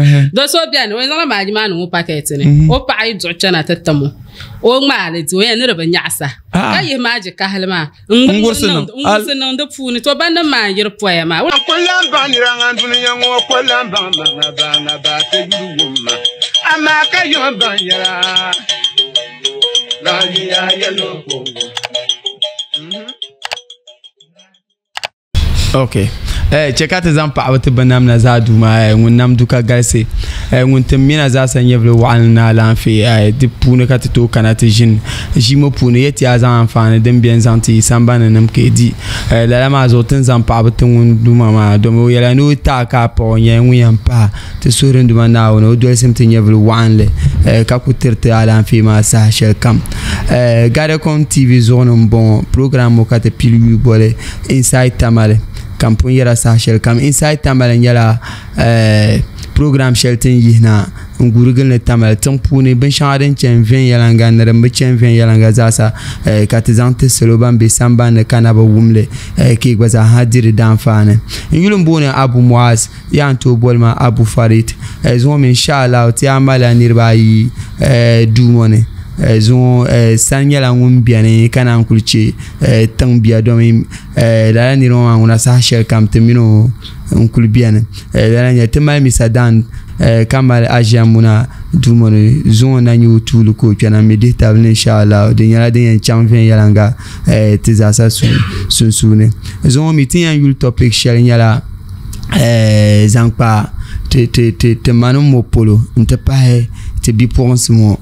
Do so beni o yɛn zaŋla maaji maa niŋ o pakɛti ni o paɣa yi duɣi kpɛna ti tim o o ŋmaali di o yɛn ni di bi nyaɣasa ka yihi maaji kahili maa n ŋurisi niŋ di puuni to bannim maa n yiri poya maa. N ku lan baŋ nira ŋan dunia ŋɔ ku lan baŋ ma ŋa ba ŋa ba ti yuli wum ma, amaa ka yom baŋ yɛla lahiya yɛlo ko wum. Ok. Eh, chɛ ka ti zaŋ paɣaba ti bi namna zaa duuma eh, ŋun nam du ka galisi eh, ŋun tim mina zaa sa nyɛvili waɣinli ni alaafee eh, di puuni ka ti tooi kana ti ʒini ʒii ŋɔ puuni yɛ ti a zaŋ anfaani din beni zaŋ ti yi sambani nim ka yi di eh, lala maa zuɣu ti ni zaŋ paɣaba ti ŋun duuma maa domi o yɛla ni o ti a ka a paɣa o nyɛla ŋun yɛn pahi ti suhuri n Duuma Naawuni o dolisim ti nyɛvili waɣinli eh, ka ku tiri ti alaafee maa saha shɛli kam eh, Gadacom TV zuɣu ni m-bɔŋɔ program ŋɔ ka ti pili yuli boli Inside Tamale ka n pun yɛra saha shɛli kam Inside Tamale nyɛla eh, program shɛli ti ni yihina n guuri gili ni Tamale tiŋ puuni binshɛŋa din chani viɛnyɛliŋga ni din bi chani viɛnyɛliŋga zaasa eh, ka ti zaŋ ti salo ban be sambani ni ka na bi wum li eh, ka yi gba zaa ha di di daanfaani. N yuli m-booni Abu Muaz yaa n tooi boli ma Abu Farid. Eh, zuŋɔ mi inshallah ti yaa malila niriba ayi eh, duu ŋɔ ni. Eh, zuŋɔ eh, sani nyɛla ŋun beni ka naan kuli che eh, tiŋ bia domi eh, lala niri ŋɔ maa ŋuna saha shɛli kam ti mini o n kuli beni. Eh, lala nyɛ ti mali Mr. Dan eh, ka mali Asia Muna duu ŋɔ ni zuŋɔ na nyɛ o tuuli ka o kpɛna mi dihi tabili ni inshallah di nyɛla din yɛn chaŋ viɛnyɛliŋga eh, ti zaasa sunsuuni. Zuŋɔ mi ti yɛn yuli topic shɛli nyɛla eh, zaŋ kpa ti ti ti ti manim ŋɔ polo n ti pahi ti bipuɣinsi ŋɔ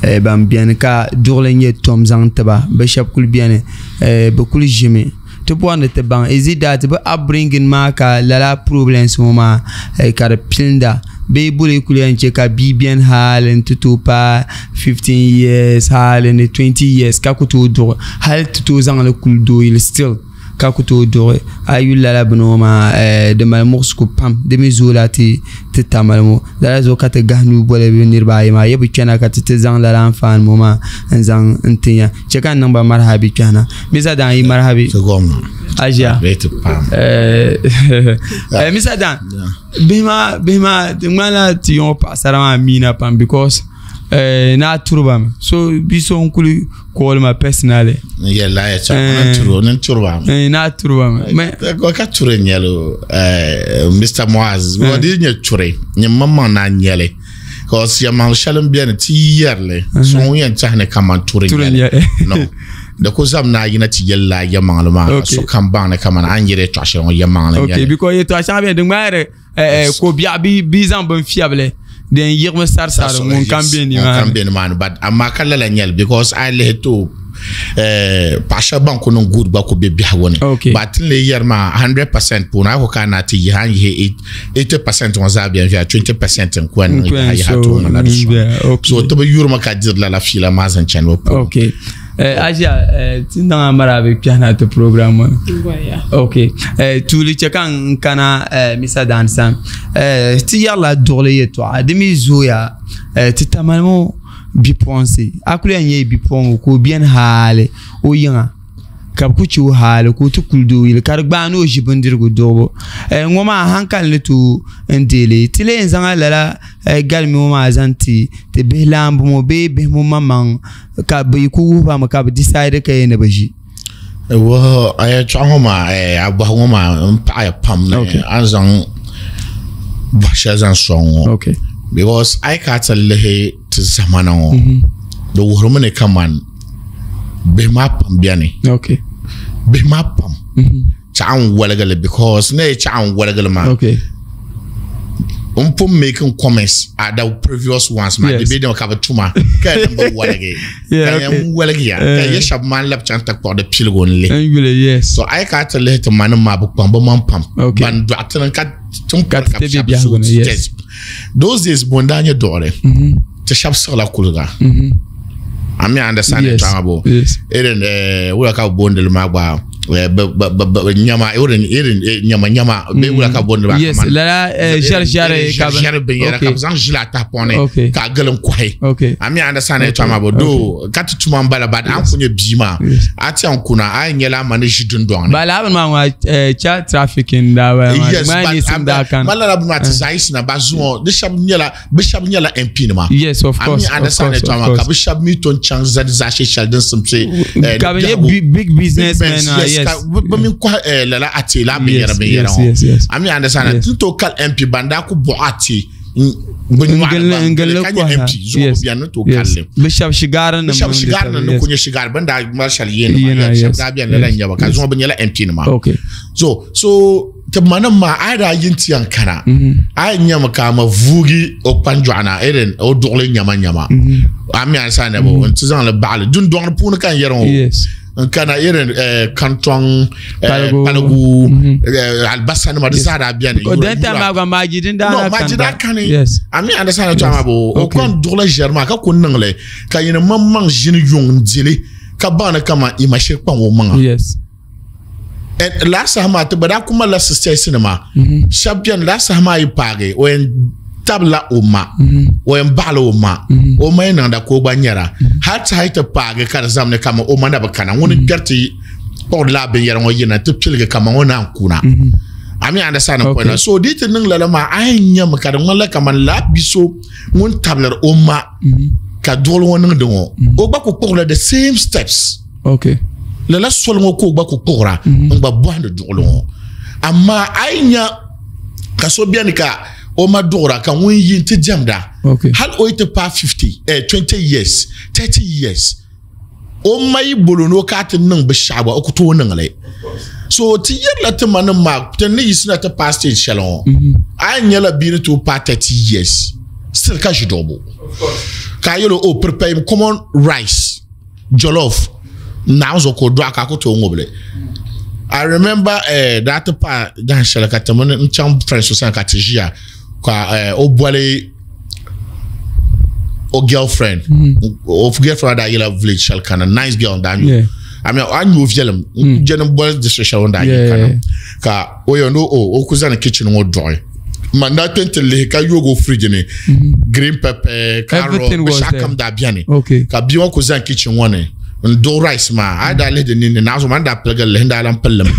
eh, ban beni ka duɣili nyɛ tom zaŋ tiba bi shɛba kuli beni eh, bi kuli ʒimi ti bɔri ni ti baŋ is it that bi upbringing maa ka lala problems ŋɔ maa eh, ka di pilinda bee boli kuli yɛn chɛ ka bia beni hali n ti tooi paai 15 years hali ni 20 years ka ku tooi duɣi hali ti tooi zaŋli kuli dooyili still ka ku tooi duɣi a yi yuli lala bini ŋɔ maa eh, di mali muɣisigu pam di mi zoola ti ti tamali ŋɔ lala zuɣu ka ti gahi nuu boli bi niriba ayi maa yi bi kpɛna ka ti ti zaŋ lala anfaani ŋɔ maa n zaŋ n ti ya chɛ ka n niŋ ba marhabi kpɛhina Misa Dan yi marhabi aʒiya eh, eh, Misa Dan bihi maa bihi maa di ŋmanila ti yiŋɔ paɣasara maa miina pam because Eh, naa turiba mi so bi so n kuli call ma personally yɛla ya cha eh. turu ni turiba mi eh, naa turiba mi ka turi nyɛli Mr. Moaz o di nyɛ turi nyɛ maŋmaŋ naa nyɛli cause yɛmaŋ shɛli n bɛni ti yɛrili mhm. so ŋun yɛn tɛhi ni kaman turi nyɛli no di ku zam naa yina ti yɛli la yɛmaŋli maa ka sokam baŋ ni kaman a ni yɛri yɛtɔɣa shɛli ŋɔ yɛmaŋli nyɛli okay because yɛtɔɣa shɛŋa bɛni di ŋmaari ko biɛɣu bi zaŋ bin fiɛbili din yiɣimi sarisari ŋun kam bɛ nimaani kam bɛ nimaani but amaa ka lala nyɛli because a lihi to paɣa shɛba ban ku niŋ good gba ku bɛ biɛhigu ni but ti ni lee yɛri maa 100% puuni a ku kana ti yihi a ni yihi 80% ŋɔ zaa bɛni viɛla 20% n ku yɛn niŋ yaha yaha tooni la di so ti bi yurimi ka diri lala fiila maa zaŋ chani bi polo. Eh, Asia, eh, ti niŋ a mara bi kpɛhina ti program ŋɔ ni. Ok, eh, tuuli chɛ ka n kana eh, Mr. Dan sani. Eh, ti yɛrila duɣili yɛltɔɣa di mi zooya eh, ti tamali ŋɔ bipuɣinsi a kuli yɛn nyɛ bipuɣingu ka o beni haali o yiŋa ka bi ku chɛ o haali ka o ti kuli doo yili ka di gbaai ni o ʒi bindirigu duɣubu eh, ŋɔ maa hankali ni tooi n deeli ti lee zaŋla lala eh, galimi ŋɔ maa zaŋ ti ti bihi laambu ŋɔ bee bihi ŋɔ maŋmaŋ ka bɛ yi ku wuhi ba mi ka bɛ decide ka yɛn ni bɛ ʒi. Well, a yɛltɔɣa ŋɔ maa eh, a bɔhigu ŋɔ maa n paɣiya pam ni Okay. a ni zaŋ bɔhi shɛli zaŋ sɔŋ ŋɔ. Okay. Because a yi kana ti lihi ti zamana ŋɔ, di wuhirimi ni kaman bihi maa pam beni. Okay. Bihi maa pam chaɣa n woligi li because ni yi chaɣa n woligi li maa Okay. n pun making comments at the previous ones maa di bɛ ka bi tuma ka yɛn bi woligi ka yɛn woligi ya ka yɛ shɛba maa labi chaŋ ti kpuɣi di piligu n lihi n yuli yes so a yi kana ti lihi ti ma nim maa bi kpaŋ bi maŋ pam ban dɔɣi ti ka tin ka ti bɛ biɛhigu ni yes those days bon daa nyɛ duɣuri ti shɛba siɣila kuliga I mean, understand yes. it, yes. Irin, wula ka bi boondili maa gba Nyama irin irin nyama nyama bee wula ka bondi ba? Yes, lala ʒɛri ʒɛri ka ʒɛri binyɛra ka bi zaŋ ʒili a tahapɔŋ ni ka a gili n kɔhi. A mi understand yɛltɔɣa maa bo doo ka ti tuma n bala, but an ku nyɛ bia maa a ti yɛn kuna a yɛn nyɛla a ma ni ʒi dundɔŋ ni. Ba laa bini maa ŋɔ child trafficking daa bala maa. Yes, but ma lala bini maa ti zaɣ yiɣisi na ba zuŋɔ di shɛba nyɛla bi shɛba nyɛla MP nima. Yes, of course. A mi understand yɛltɔɣa maa ka bi shɛba mi tom chaŋ zali zaashe shɛli din simsi. Ka bi nyɛ big businessmen. Yes, ka bi mi kɔhi lala ate la binyɛra binyɛra ŋɔ. A mi understand ti to kali MP ban daa ku buɣi ate bi nyɔɣu ni ka nyɛ MP zuɣu bi biɛni ni to kalli. Bi shɛba shigaari nim. Bi shɛba shigaari nim ni ku nyɛ shigaari bin daa mali shɛli yéen nima shɛba daa biɛni lala n nyɛba ka zuɣu bi nyɛla MP nima. So ti manim maa a daa yin ti yɛn kana a yɛn nyɛmi ka ma vuugi o kpanjɔɣu na irin o duɣuli nyama nyama. A mi ansa ne bo n ti zaŋli baɣali dundɔŋ puuni ka n yɛri ŋɔ n kana irin kantɔŋ, paligu, alibasa nima di zaa daa biɛni. Den time maa gba maaji din daa no maaji daa kani. A mi understand yɛltɔɣa maa bo o kɔn duɣula ʒɛri maa ka ku niŋli ka yini maŋmaŋ ʒini yuŋ n dili ka baŋni kaman i ma shiri kpaŋ o maŋa. Laa saha maa ti gba daa ku malila sisters nima shɛba biɛni. Laa saha maa yi paagi o yɛn tabila o ma, o yɛn baɣala o ma, o ma yi niŋda ka o gba nyɛra hali ti hayi ti paagi ka di zamni kama o ma na bi kana ŋuni kpɛriti kpuɣiri laa binyɛra ŋɔ yina ti piligi kama ŋɔ naan kuna. A mi understand the point? So di ti niŋ lala maa a yɛn nyɛmi ka di ŋmanila kaman laa bi so ŋun tabiliri o ma ka duɣuli ŋɔ niŋdi ŋɔ, o gba ku kpuɣirila the same steps. Lala soli ŋɔ ka o gba ku kpuɣira n gba bɔhindi duɣuli ŋɔ. Amaa a yi nya ka so beni ka o ma duɣira ka ŋun yi nti diɛmda, hali o yi ti paai 50, 20 years, 30 years, o ma yi bolo ni o ka ti niŋ binshɛɣu gba o ku tooi niŋli. So ti yɛrila ti ma nim maa ti ni yiɣisina ti paai stage shɛli ŋɔ, a yi nyɛla bia ni tooi paai 30 years still ka ʒi duɣubu ka a yɛl o, oh, prepare common rice, jollof, naawuni zuɣu ka o dɔɣi ka a ku tooi ŋubili. I remember daa ti paai dahin shɛli ka ti mini n chaŋ friend so sani ka ti ʒiya ka o boli o girlfriend. O girlfriend daa yila village shɛli kana, nice girl n daa nyɛ. I mean, a nyɛ o viɛlim jɛni boli district shɛli o ni daa yi kana ka o yɛn o o ku zani kitchen ŋɔ duɣi ma n daa kpɛ n ti lihi ka yooi o fridge ni green pepper, carrot, binshaɣu kam daa biɛni ka bia ŋɔ ku zani kitchen ŋɔ ni n duɣi rice maa. A daa lihi di ninni naɣazu maa n daa piligi lihi n daa lan pilli mi.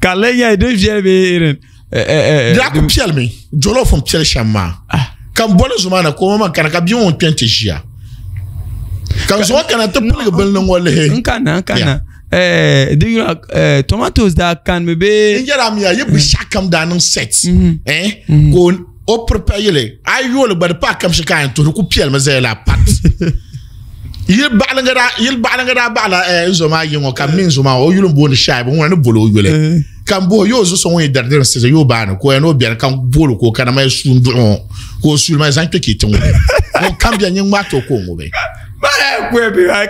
Ka di nyɛ din viɛli bee irin? Di daa ku piɛlimi jollof n piɛli shɛm maa ka n boli zuma na ka o ma kana ka bia ŋɔ kpɛ n ti ʒiya ka n zuɣu kana ti piligi bini ŋɔ lihi. N kana n kana di yura tomatoes daa kanimi bee? N yɛra miya yi binshaɣu kam daa niŋ set ka o prepare yili a yi yooli gba di paai kam shɛli ka a yɛn tuhiri ku piɛlimi zaya la pat. Yili baɣalinga daa baɣala n zo maa yi ŋɔ ka min zo maa o yuli n booni Shaibu ŋuna ni boli o yuli ka n boho yoo zuɣusa ŋun yi dari diri siza yoo baani ka o yɛn o biɛni ka n booli ka o kana ma suu n duɣu ŋɔ ka o suuli ma zaŋ kpɛ ka ti ŋubi ŋun kam biɛni nyin ŋmaa to ka o ŋubi.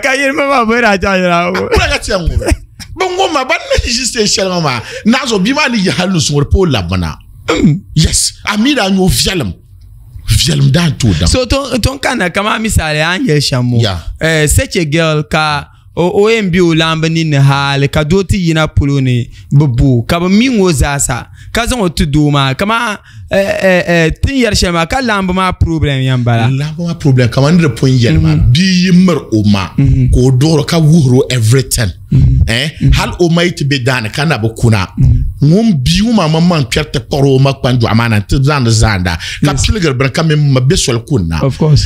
Ka yili ma maa bɔyira a chaŋ yɛla kula ka ti yɛn ŋubi bi ŋubi ma ban ni ʒi stage shɛli ŋɔ maa naɣazuɣu bia maa ni yi hali ni suŋuri pa o labimina. Yes, a mi daa nyɛ o viɛlim viɛlim daa n tooi dam. So ton kana kama misali an yɛli shɛm ŋɔ such a girl ka o yɛn be o laamba ninni hali ka doo ti yina polo ni bi bo ka bi mi ŋɔ zaasa ka zaŋ o ti doo maa kama tin yɛri shɛli maa ka laamba maa problem yɛn bala. Laamba maa problem kama ni di pun yɛli maa bia yi miri o ma ka o duɣiri ka wuhiri o everything. Hali o ma yi ti be daani ka na bi kuna ŋun bia ŋɔ maa maŋmaŋ kpɛri ti kpuɣiri o ma kpanjɔɣu maa na nti zaŋdi zaanda ka piligiri bini ka mini ma be soli kunna.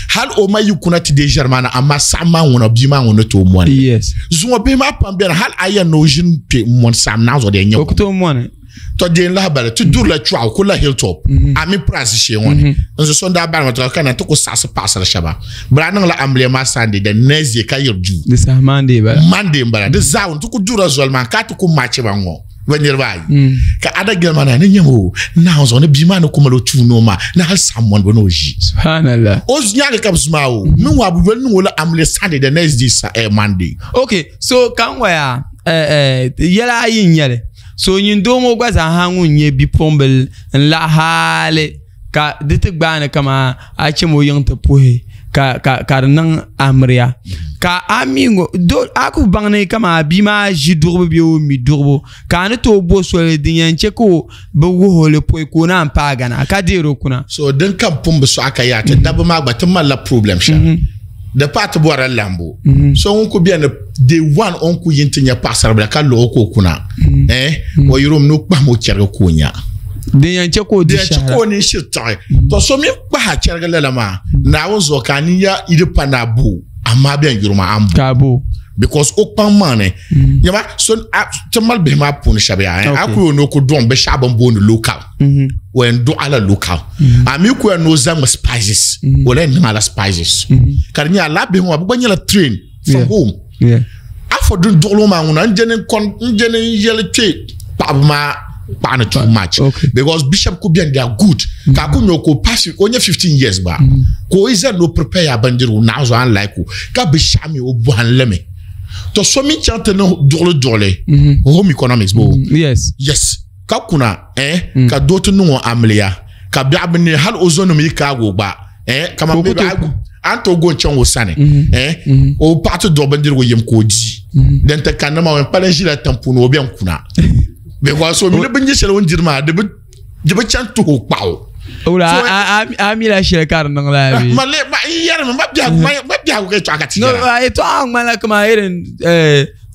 Hali o ma yi kuna ti deei ʒɛri maa na, amaa saɣim maa ŋuna bia maa ŋun ni tooi mɔni. Zuŋɔ bihi maa pam beni hali a yɛn ni o ʒini kpe m-mɔni saɣim naɣ zuɣu di yɛn nyɛ o ku tooi mɔni. To deen lahabali ti durila chɔɣu ku la hilltop a mi price shee ŋɔ ni n zo so n daa bari ma ka na ti ku saɣasi paɣasari shɛba bi daa niŋla amiliya maa Sunday, the next day ka yiri duu. Di saha Monday bala. Monday n bala di zaawuni ti ku durila zoli maa ka ti ku machi ba ŋɔ bi niriba ayi ka ada gili ma na ni nyɛm o naawuni zuɣu ni bia maa ni ku mali o tuuni o maa ni hali saɣam mɔni bi ni o ʒi. Subhanallah. O nyaangi ka bi zuma o min waa bi yoli niŋ o la amiliya Sunday, the next day Monday. Okay, so ka n waya yɛla ayi n nyɛli. So nyin doo ŋɔ gba zaa ha ŋun nyɛ bipuɣimbil n-laɣi hali ka di ti gbaai ni kaman a cham o yiŋ ti puhi. ka ka ka di niŋ amiriya ka a mi ŋɔ do a ku baŋ ni kama a bia maa ʒi duɣubu bee o mi duɣubu ka a ni tooi bo soli din yɛn chɛ ka o bi wuhi o li pɔi ka o naan paagi na ka deeri o kuna. So din kam pun bi sɔɣi ka yaa ti dabba maa gba ti malila problem shɛli di paai ti bɔrila lambu so ŋun ku beni day one o ni ku yi nti nya paɣasaribila ka luɣi o ka o kuna eh o yɛrimi ni o kpahim o chɛrigi ka o nya. Din yɛn chɛ ka o di Din yɛn chɛ ka o nini shiri tiɣi. To so mi kpahi a chɛrigi lala maa Naawuni zuɣu ka a ni nya yi di pa ni a bo amaa bɛn yuri maa a ni bo. Ka a bo. Because o kpaŋ maŋ ni nyama so ti mali bihi maa puuni shɛba yaa a ku yɛn ni o ku duɣim binshɛɣu bini booni local o yɛn duɣi la local a mi ku yɛn ni o zaŋmi spices o lahi niŋ a la spices ka di nyɛ lala bihi ŋɔ bɛ gba nyɛla train from home a fo din duɣili maa ŋuna n jɛni n jɛni n yɛli kpɛ paɣaba maa paɣa ni too much because bishop ku bɛni they are good ka a ku nyɛ ka o pass o nyɛ 15 years gba ka o yi zani ni o prepare ya bindirigu naɣ zuɣu a ni like o ka binshaɣu mi o bɔhim li mi to so mi chaŋ ti niŋ duɣili duɣili home economics bo yes yes ka kuna eh ka doo ti niŋ o amiliya ka biɛɣu bi ne hali o zonim yi kaagi o gba eh kaman maybe a ni tooi go n-chaŋ o sani eh o paɣa ti duɣi bindirigu yim ka o di din ti kanni maa o yɛn kpalim ʒila tiŋ puuni o bɛn kuna because o mi ni bindiri shɛli o ni diri maa di bi chaŋ tuhi o kpaɣu. Wula a mi la shɛli ka di niŋ laa bee? Ma le ma n yɛrimi ma biɛhigu ka yɛtɔɣa ka ti yɛra. No a yɛtɔɣa ŋmanila kaman irin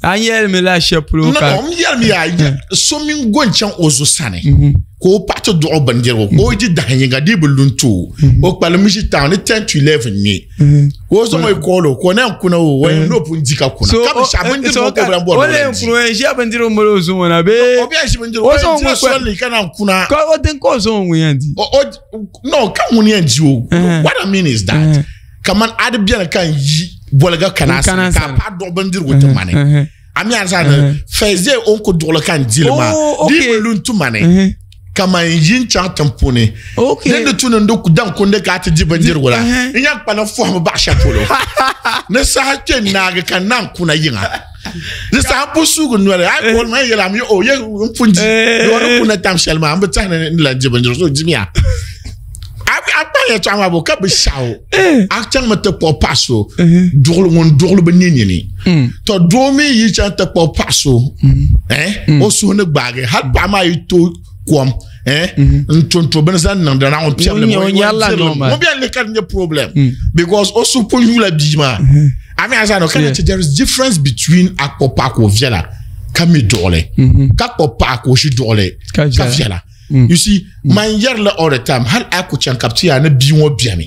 a yɛlimi la shɛli polo ka. No n yɛrimi yaa so mini go n-chaŋ o zo sani ka o paɣa ti duɣi o bindirigu ka o di dahin yinga di bi lu n-ti o o kpalim ʒi town ni 10 to 11 ŋmɛ ka o zaŋ o call o ka o naan kuna o o yɛn ni o pun di ka kuna ka binshɛɣu bindirigu ŋɔ ka o bi lahi bɔri ni o o lahi di. O yɛn ʒiya bindirigu mali o zuŋɔ na bee o bɛ ʒi bindirigu o yɛn dila solli ka naan kuna. Ka o din ka o zaŋ o ŋun yɛn di. No ka ŋun yɛn di o what I mean is that kaman a di bɛni ka n yi boliga kana sani ka a paɣa duɣi bindirigu ti mani a mi a sani first day o ni ku duɣili ka n dili maa di bi lu n-ti mani kaman yi n chaŋ tiŋ puuni din di tu ni n di daŋ kundi ka a ti di bindirigu la n yɛn kpala fɔhimi baɣa shɛli polo ni saha kpɛ naagi ka n naan kuna yiŋa di saha n pun suugi noli a yi koli ma n yɛli a mi o yɛ n pun di di ni kuna tam shɛli maa n bi tɛhi ni n lahi di bindirigu so dimiya a kpa yɛltɔɣa maa bo ka bi shaɣu a chaŋmi ti kpuɣi paɣa so duɣuli ŋun duɣuli bi ne nini to doo mi yi chaŋ ti kpuɣi paɣa so o suhu ni gbaagi hali paɣa maa yi tooi kom n tonto bini zaŋ niŋdi na ŋun piɛbili ŋun bɛni li ka di nyɛ problem because o suhu pun yuula bia maa a mi a zaa no ka na chɛ there is difference between a kpuɣi paɣa ka o viɛla ka mi duɣuli ka kpuɣi paɣa ka o ʒi duɣuli ka viɛla You see, man yɛrila all the time hali a ku chaŋ ka bi ti yaa ni bia ŋɔ bɛni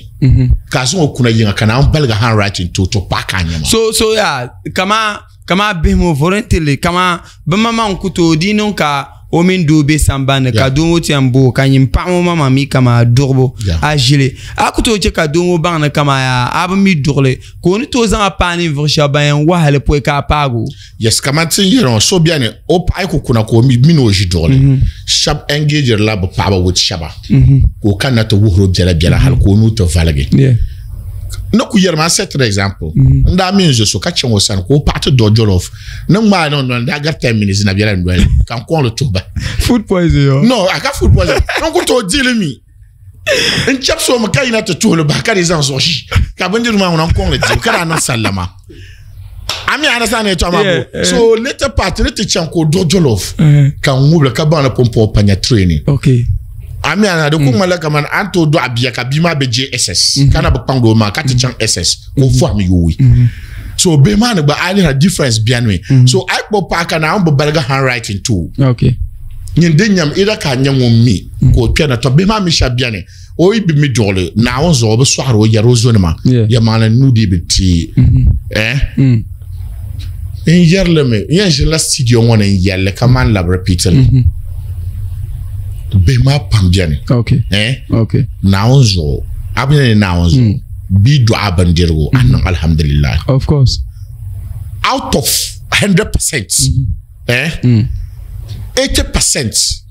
ka a zaŋ o kuna yiŋa ka naan baligi handwriting to to paɣa ka a nyɛ ma. So so ya kama kama bihi ŋɔ voluntarily kama bi maŋmaŋ ku tooi di niŋ ka o mini doo be sambani ka doo ŋɔ ti yɛn bo o ka nyin paɣa ŋɔ maŋmaŋ mi kama duɣibu a ʒili a ku tooi chɛ ka doo ŋɔ baŋ ni kama yaa a bi mi duɣili ka o ni tooi zaŋ a paai ninvuɣu shɛba ban yɛn wahili pɔi ka a paagi o. Yes, kamani ti ni yɛri ŋɔ so bɛni o paɣa yi ku kuna ka o mini o ʒi duɣili shɛba engage la bi paɣaba with shɛba ka o kanna ti wuhiri o biɛla biɛla hali ka o nuu ti valigi ni ku yɛri maa set an example n daa mi n zo so ka chaŋ o sani ka o paɣa ti duɣi jollof ni ŋmaai niŋ noli daa gari 10 minutes na biɛla noli ka n kɔŋli tuhi ba food poison yo no a ka food poison n ku tooi dili mi n chɛbisi o mi ka yina ti tuhili bahi ka di zaŋ zuɣu ʒi ka bindirigu maa ŋuna n kɔŋli dibu ka daa niŋ sallama a mi understand yɛltɔɣa maa bo so later part ni ti chaŋ ka o duɣi jollof ka n ŋubili ka baŋ ni pumpɔŋɔ pa nya training a mi ana di ku ŋmanila kamani a ni tooi dɔɣi bia ka bia maa be JSS ka na bi kpaŋdi o maŋa ka ti chaŋ SS ka o fɔhim yooi so bihi maa ni gba a lihira difference beni mi so a yi kpuɣi paɣa ka Naawuni bi baligi handwriting ti o nyin din nyam either ka a nyɛ ŋun mi ka o kpɛrina to bihi maa mi shɛba beni o yi bi mi duɣili Naawuni zuɣu o bi sɔɣiri o yɛri o zonima yɛlimaŋli nuu dii bi ti eh n yɛrili mi n yɛn ʒinila studio ŋɔ ni n yɛlli ka maan labi repeat li bihi maa pam beni eh Naawuni zuɣu a bi ni Naawuni zuɣu bia dɔɣi a bindirigu a niŋ alhamdulillah of course out of 100% eh 80%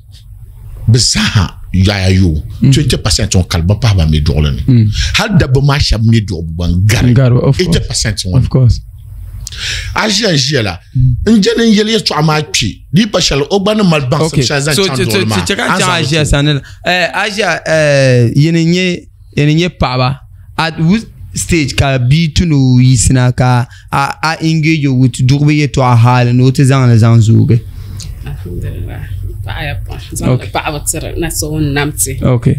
bɛ zaaha yaya yo 20% ŋɔ kali ba pahi ba mi duɣili ni hali dabba maa shɛba mi duɣibu gba n gari 80% ŋɔ ni a ʒiya ʒiya la n je ni n yɛli yɛltɔɣa maa kpi di yi pa shɛli o gba ni mali baŋsim shɛli zaŋ chaŋ duɣili maa so ka chaŋ a ʒiya sani la a ʒiya yini nyɛ paɣaba stage ka bia tu ni o yiɣisina ka a a engage o with duɣubu yɛltɔɣa hali ni o ti zaŋli zaŋ zoogi. Alhamdulillah paɣaya pam zaŋdi paɣaba tiri na so ŋun nam ti Okay.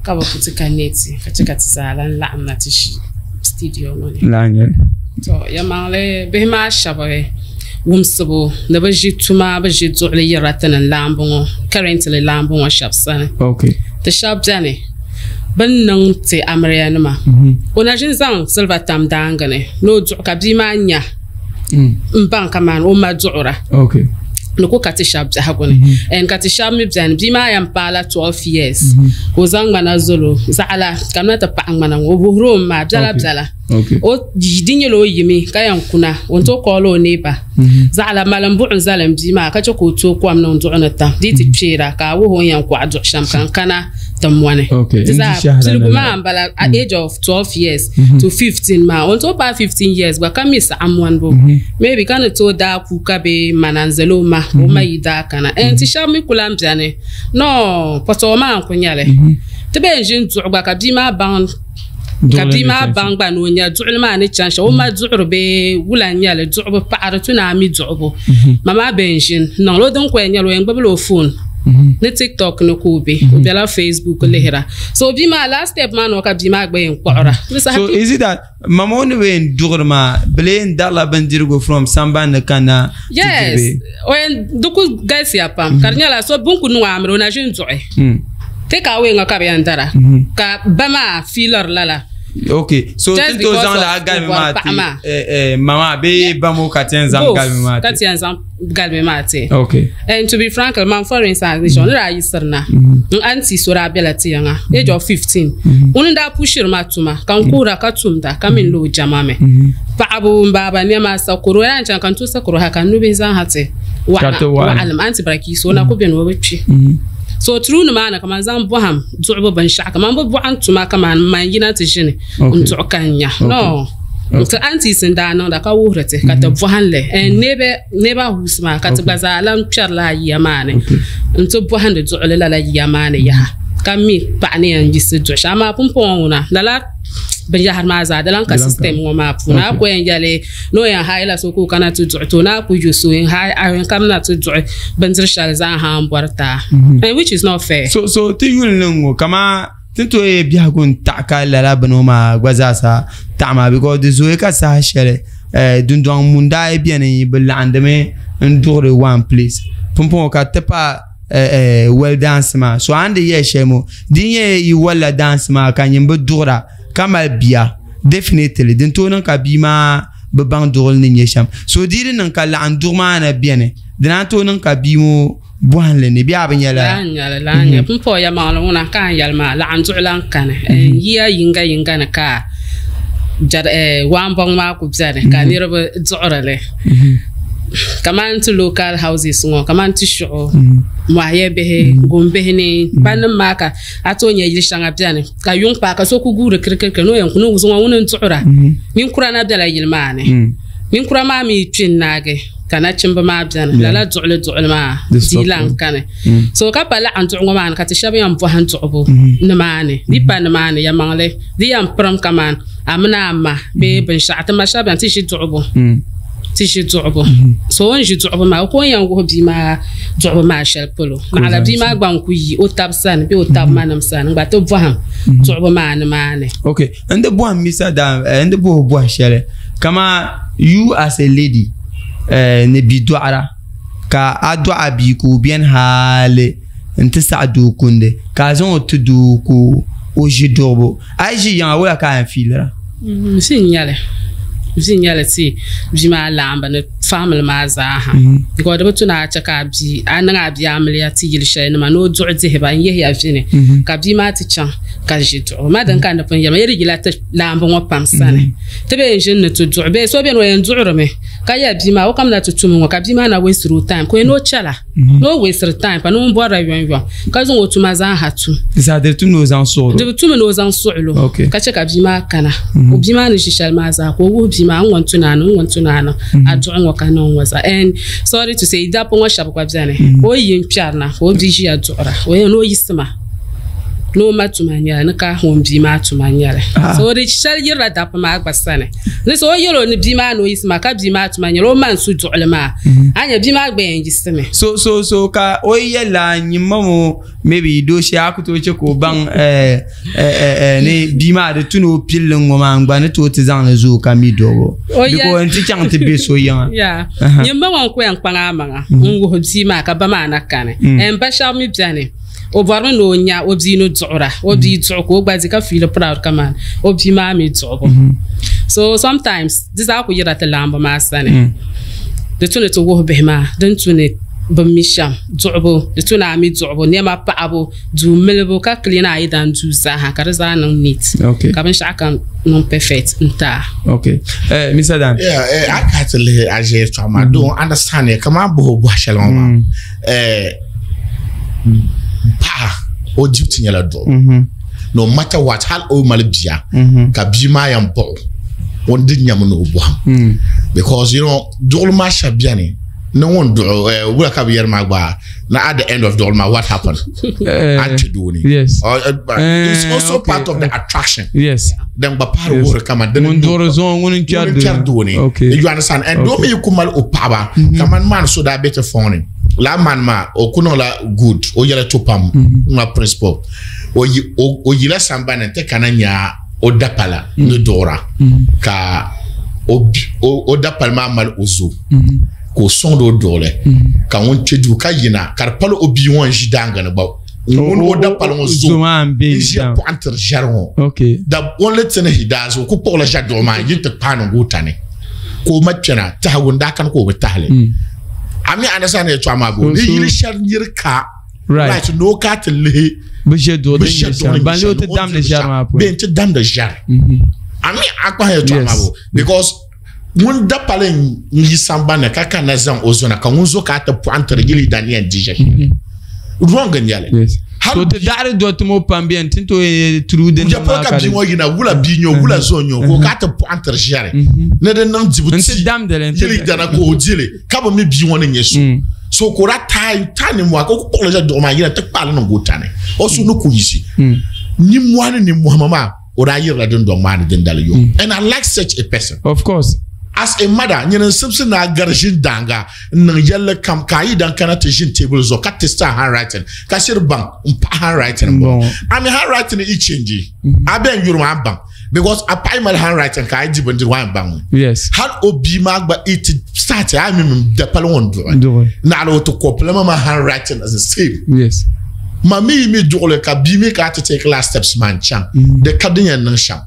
ka bi ku ti ka neti ka chɛ ka ti zaa lan laɣim na ti ʒi studio ŋɔ ni. Laa n-nyɛli. To yɛlimaŋli bihi maa shɛba wumsibu ni bi ʒi tuma bi ʒi duɣuli yirila ti ni laambu ŋɔ currently laambu ŋɔ shɛba sani. Okay. Ti shɛba beni bɛ ni niŋ ti amiliya nima o na ʒini zaŋ siliva tam daangi ni ni o duɣi ka bia maa nya n baŋ kamani o ma duɣira. Okay. Ni ku ka ti shɛba biɛhigu ni and ka ti shɛba mi beni bia maa yɛn paala 12 years ka o zaŋ ŋmana zali o zaɣila kamina ti paɣi ŋmana ŋɔ o wuhiri o mi maa biɛla biɛla. O di nyɛla o yimi ka yɛn kuna o ni tooi call o neighbor zaɣila malim buɣim zali n bia maa ka chɛ ka o tooi kom niŋ duɣu ni tam di ti kpeera ka a wuhi o ni yɛn kɔɣi duɣu shɛm ka n kana ti mɔni. Di zaa piligu maa n bala at age of 12 years to 15 maa o ni tooi paai 15 years gba ka mi saɣim mɔnibu maybe ka ni tooi daa kuuka bee mana n zali o ma ka o ma yi daa kana and ti shɛba mi ku lan beni no pɔtɔɔ maa n ku nyɛli ti bee n ʒi n duɣu gba ka bia maa baŋ Ka bia maa baŋ gba ni o nya duɣili maa ni chani shɛm, o ma duɣiri bee wula n-nyɛ li, duɣibu paɣiri tu ni a mi duɣibu. Ma maa bee n-ʒini n-niŋ li o din ko yɛn nyɛla o yɛn gbubila o foon ni TikTok ni ka o be, o bela Facebook lihira. So bia maa last step maa noo ka bia maa gba yɛn kpuɣira. Di saha So is it that ma ŋɔ ni yɛn duɣiri maa bɛ lee yɛn darila bindirigu from sambani ni kanna ti diri Yes, bee? o yɛn di ku galisiya pam ka di nyɛla so bɛ ni ku niŋ o amili o na ʒini duɣi. Take away ŋɔ ka bɛ yɛn dara ka ba maa fiiliri lala. Ok, so Just ti tooi because zaŋla of a galimi o bɔri maa paɣa ti maa. ma maa bee ba ŋɔ ka ti yɛn zaŋ Both, galimi maa ka ti? ti yɛn zaŋ galimi maa ti. Ok. And to be frank, man for instance, ni shɛli ni daa yiɣisiri na, n auntie so daa bela ti yiŋa, age of 15, ŋuni n-daa pushiri ma tuma ka n kuhira ka tumda ka mi n lo o jama mi. Paɣabu n baaba nɛma sakoro, o yaa n-chaŋ ka n tooi sakoro hali ka n nubihi zaa ha ti Ka ti waɣilim. waɣilim. Auntie Barakiso, o na ku beni o bi kpi. So true ni maa ni kaman zaŋ bɔhim duɣibu binshɛɣu kaman bɛ bɔhim tuma kaman m ma n-yina ti ʒini n-duɣi ka n nya. No. Ti aunties n-daa niŋda ka wuhiri ti ka ti bɔhim li. And neighborhoods maa ka ti gba zaa lan kpɛri lala yiya maa ni nti bɔhindi duɣili lala yiya maa ni yaha ka mi paɣa ni yɛn yiɣisi duɣi shɛm. Amaa pumpɔŋɔ ŋuna lala binyahari maa zaa di lan ka system ŋɔ maa puuni. A ku yɛn yɛli ni o yɛn haayila so ka o kana ti duɣi ti o ni a ku yu so yɛn haai a yɛn kamina ti duɣi bindiri shɛli zaa ha n bɔri ti a and which is not fair. So so ti yuli ni ŋɔ kaman ti ni tooi yɛ biɛhigu n taɣi ka lala bini ŋɔ maa gba zaa sa taɣi maa because di zooya ka saha shɛli dundɔŋ mun daa yi beni bi laɣindimi n duɣiri one place pumpɔŋɔ ka ti pa wali daansi maa so a ni di yɛli shɛli ŋɔ di nyɛ yi walila daansi maa ka nyin bi duɣira ka mali bia definitely din tooi niŋ ka bia maa bi baŋ duɣili ni nyɛ shɛm so di yi di niŋ ka laɣim duɣu maa na beni di naan tooi niŋ ka bia ŋɔ bɔhimli ni bee a bi nyɛ lala? Lala n-nyɛ li, lala n-nyɛ li. Pumpɔŋɔ yɛlimaŋli ŋuna ka a ni yɛli maa laɣim duɣu lan kani. Yiya yiŋga yiŋga ni ka waanbɔŋ maa ku beni ka niriba duɣiri li. Kamani ti local houses ŋɔ, kamani ti shuɣu, mɔhiya bihi, gumbihi ni bannim maa ka a tooi nya yili shɛŋa beni ka yuŋ paai ka so ku guuri kirikirikiri ni o yɛn ku ni zuŋɔ ŋuni n-duɣira. Ninkura na bela yili maa ni. Ninkura maa mi kpi n-naagi ka nachimba maa beni. Lala duɣili duɣili maa dii lan kani. So ka pa laɣim duɣu ŋɔ maa ni ka ti shɛba yɛn bɔhim duɣibu nimaani. Di pa nimaani yɛlimaŋli di yɛn pirim kaman a mini a ma bee binshɛɣu ti ma shɛba beni ti ʒi duɣibu. Ti ʒi duɣibu. So o ni ʒi duɣibu maa o ko n yɛn wuhi bia maa duɣibu maa shɛli polo. Naɣila bia maa gba n-ku yi o tab sani bee o tab manim sani n-gba ti bɔhim duɣibu maa nimaani. Ok, n di bɔhim misa daa, n di bɔhi bɔhi shɛli kaman you as a lady ni bi dɔɣira ka a dɔɣi a bia ka o beni hali n-ti saɣi doo kundi ka a zaŋ o ti doo ka o ʒi duɣibu a yi ʒi yiŋa wula ka a yɛn fiilira? Vi n-nyɛli, vi n-nyɛli ti bia maa laamba ni family maa zaa ha. Because di bi tu ni a chɛ ka a bia, a niŋ a bia amiliya ti yili shɛli nima ni o duɣi dihi ba n-yihiya vi ni ka bia maa ti chaŋ ka ʒi duɣibu. Ma din ka ni pun yɛli ma, yi di yila ti laamba ŋɔ pam sani. Ti bee n-ʒini ni ti duɣi bee so beni o yɛn duɣirimi ka yɛli bia maa o kamina ti tum ŋɔ ka bia maa na wastiri o time ka o yɛn ni o chɛla. Ni o wastiri time pa ni ŋun bɔrila yomyom ka zaŋ o tuma zaa ha tum. Di zaa di tumi ni o zaŋ suɣilo. Di bi tumi ni o zaŋ suɣilo ka chɛ ka bia maa kana. O bia maa ni ʒi shɛli maa zaa ka o wuhi bia maa n ŋɔ n-tu ni a niŋ, n ŋɔ n-tu ni a niŋ, a duɣi ŋɔ ka niŋ ŋɔ zaa. And sorry to say, dabba ŋɔ shɛba gba beni ka o yi n-kpɛri na ka o bia ʒiya duɣira o yɛn ni o yiɣisima. Ni o ma tuma nyɛli ni ka ŋun bia maa tuma nyɛli. So di shɛli yirila dabba maa gba sani. Ni so o yɛl o ni bia maa ni o yiɣisi maa ka bia maa tuma nyɛli o ma n-su duɣili maa. A nya bia maa gba yɛn yiɣisimi. So so so ka o yɛlila nyini ma ŋɔ maybe dooshee a ku tooi che ka o baŋ ni bia maa di tu ni o pilli ŋɔ maa n gba ni tooi ti zaŋli zooi ka mi duɣibu. Because n ti chaŋ ti be so yiŋa. Yeah. Nyini ma ŋɔ n-ku yɛn kpaŋ a maŋa n-wuhi bia maa ka ba maa na kani. N ba shɛba mi beni. O bɔrimi ni o nya o bia ni duɣira, o bia duɣu ka o gba di ka feel proud kaman o bia maa mi duɣibu. So sometimes di zaa ku yirila ti laamba maa sani. Di tu ni ti wuhi bihi maa din tu ni bi mi shɛm duɣibu, di tu ni a mi duɣibu, nɛma paɣibu, duu milibu ka clean a yidan duu zaaha ka di zaa niŋ neat ka binshɛɣu kam niŋ perfect n-ti a. Okay. Mr. Dan. Yeah, a ka ti lihi a ʒe yɛltɔɣa maa, don't understand ya kaman bɔhi o bɔhi shɛli ŋɔ maa. Paɣa o duty nyɛla duɣu mm-hmm. no matter what hal o mali bia mm-hmm. ka bia maa yɛn buɣu o di nyɛmi ni o bɔhim mm. because you know duɣuli maa shɛba bɛni ni ŋun duɣu eh, wula ka bi yɛri maa gba na at the end of duɣuli maa what happen eh, a kpɛ dooni yes it's eh, also part of the attraction yes then gba paɣari wuhiri kama din ŋun duɣuri zuɣu ŋun n kpɛri dooni you understand and doo mi yi ku mali o paɣaba mm-hmm. kaman maan so daa bɛ ti fɔŋ ni la man maa o ku niŋla good o yɛla to pam niŋla principal o yila sambani n ti kana nya o dapala ni duɣura ka o dapali maa mali o zo ka o sɔŋdi o duɣuli ka ŋun kpɛ duu ka yina ka di pali o bia ŋɔ n ʒi daangi ni gba ŋun o dapali ŋɔ zo n ʒiya pɔɣintiri ʒɛri ŋɔ the only thing he does o ku kpuɣila ʒɛ duɣu maa n yi ti kpaai niŋ o tani ka o ma kpɛna tahigu n daa kani ka o bi tahili A mi understand yɛltɔɣa maa boo ni yili shɛli niri ka right ni o ka ti lihi bi ʒe duɣu din nyɛ shɛm ban lee o ti damdi ʒɛri maa puuni bee n ti damdi ʒɛri a mi a kpahi yɛltɔɣa maa boo because ŋun da pali n yi sambanni ka kanna zaŋ o zona ka ŋun zo ka a ti pɔɣi n tiri yili dan yɛn di ʒɛ shɛli wrong n nyɛli so ti daɣari dɔtimo pam bɛni ti ni tooi turu din nim maa ka di ka bia ŋɔ yina wula bia nyɛ wula zo nyɛ ka o ka ti pɔɣi n tiri ʒɛri ni di niŋ dibu ti damdili yili dana ka o dili ka bi mi bia ŋɔ ni nyɛ so so ka o daa taai taai nimmohi ka o ku kpuɣili ʒe duɣu maa yina ti kpaali niŋ o tani o suhu ni ku yiɣisi nimmohi ni nimmohi maa o daa yirila dundɔŋ maa ni dindali yo and I like such a person. Of course. As a mother, nyini n sibisi ni a gari ʒini daaŋa n niŋ yɛlli kam ka a yi dan kana ti ʒini teebuli zuɣu ka test a handwriting ka shiri baŋ n paɣa handwriting n bɔŋɔ. I mean handwriting i change a bɛn yuri maa baŋ because a paɣa yi mali handwriting ka a yi di bindirigu a yɛn baŋ mi. Yes. Hal o bia maa gba i ti start a mi mi dapali ŋun duɣi. Naɣila o ti kɔpila ma maa handwriting is the same. Yes. Ma mi yi mi duɣili ka bia mi ka a ti take last steps maa n chaŋ di ka din yɛn niŋ shɛm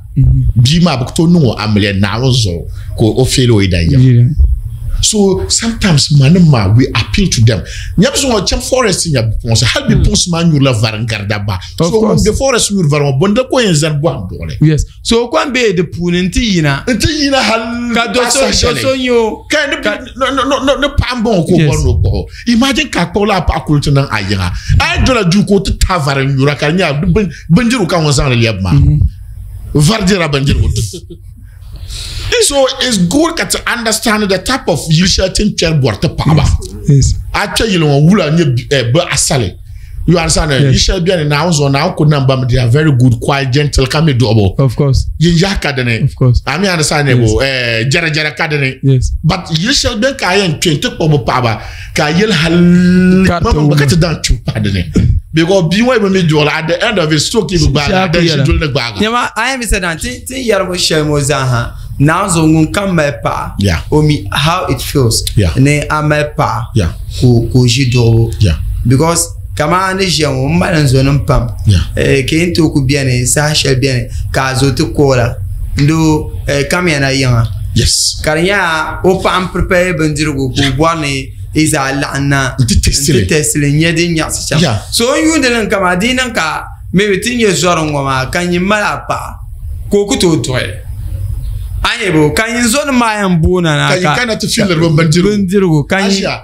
bia maa bi ku tooi niŋ o amiliya Naawuni zuɣu ka o fail o yidan yiŋ. So sometimes manim maa we appeal to them. Nyɛbu zuŋɔ chaŋ forest nya bipuɣinsi hali bipuɣinsi maa nyurila vari n gari dabba. So ŋun be forest nyuri vari ŋɔ bunda ka o yɛn zani bɔhim duɣili. Yes. So o kom be di puuni nti yina. Nti yina hali ka do so do so nyɛ o. Ka ni ni paɣa n bɔŋɔ ka o bɔri ni o kpuɣi o. Imagine ka a kpuɣila a paɣa kuli ti niŋ a yiŋa. A yi dola duu ka o ti tahi vari n nyura ka di nyɛla bindirigu ka ŋun zaŋli lɛbi maa. Vari dirila bindirigu. So it's good ka ti understand the type of yili shɛli ti ni kpɛri bɔri ti paɣaba. A kpɛ yili ŋɔ wula nyɛ bi asali. You understand? Yes. Yili shɛli bɛni Naawuni zuɣu Naawuni ku nam ba mi they are very good quiet gentle ka mi duɣibu. Of course. Yin yaha ka dini. Of course. A mi understand yes. bo eh jɛra jɛra ka dini. Yes. But yili shɛli bɛni ka a yɛn kpɛ n-ti kpuɣi bi paɣaba ka a yɛli hali ma ka ti daŋ kpibu pahi dini. Because bia ŋɔ yi bi mi duɣili at the end of it stroke yi bi gbaagi a dan ʒi duli ni gbaaga. Nyama a yɛn mi sani ti ti yɛri ŋɔ shɛli ŋɔ zaa ha Naawuni zuɣu ŋun kam mali paɣa o mi how it feels ni a mali paɣa ka o ʒi duɣibu because kamani a ni ʒiya ŋɔ m mali n zonim pam ka yi ni tooi ku beni saha shɛli beni ka a zo ti koola n doo kamiya na yiŋa ka di nyɛla o paɣa m prepare bindirigu ka o bɔri ni yi zaa laɣim na nti test li n-nya din nyaɣisi shɛm so n yuundi li kamani di yi niŋ ka maybe ti ni nyɛ zɔri ŋɔ maa ka nyin mali a paɣa ka o ku tooi duɣi a nyɛ bo ka nyin zɔnim maa yɛn boona na ka nyin kana ti filiri bi bindirigu bindirigu ka nyin Asia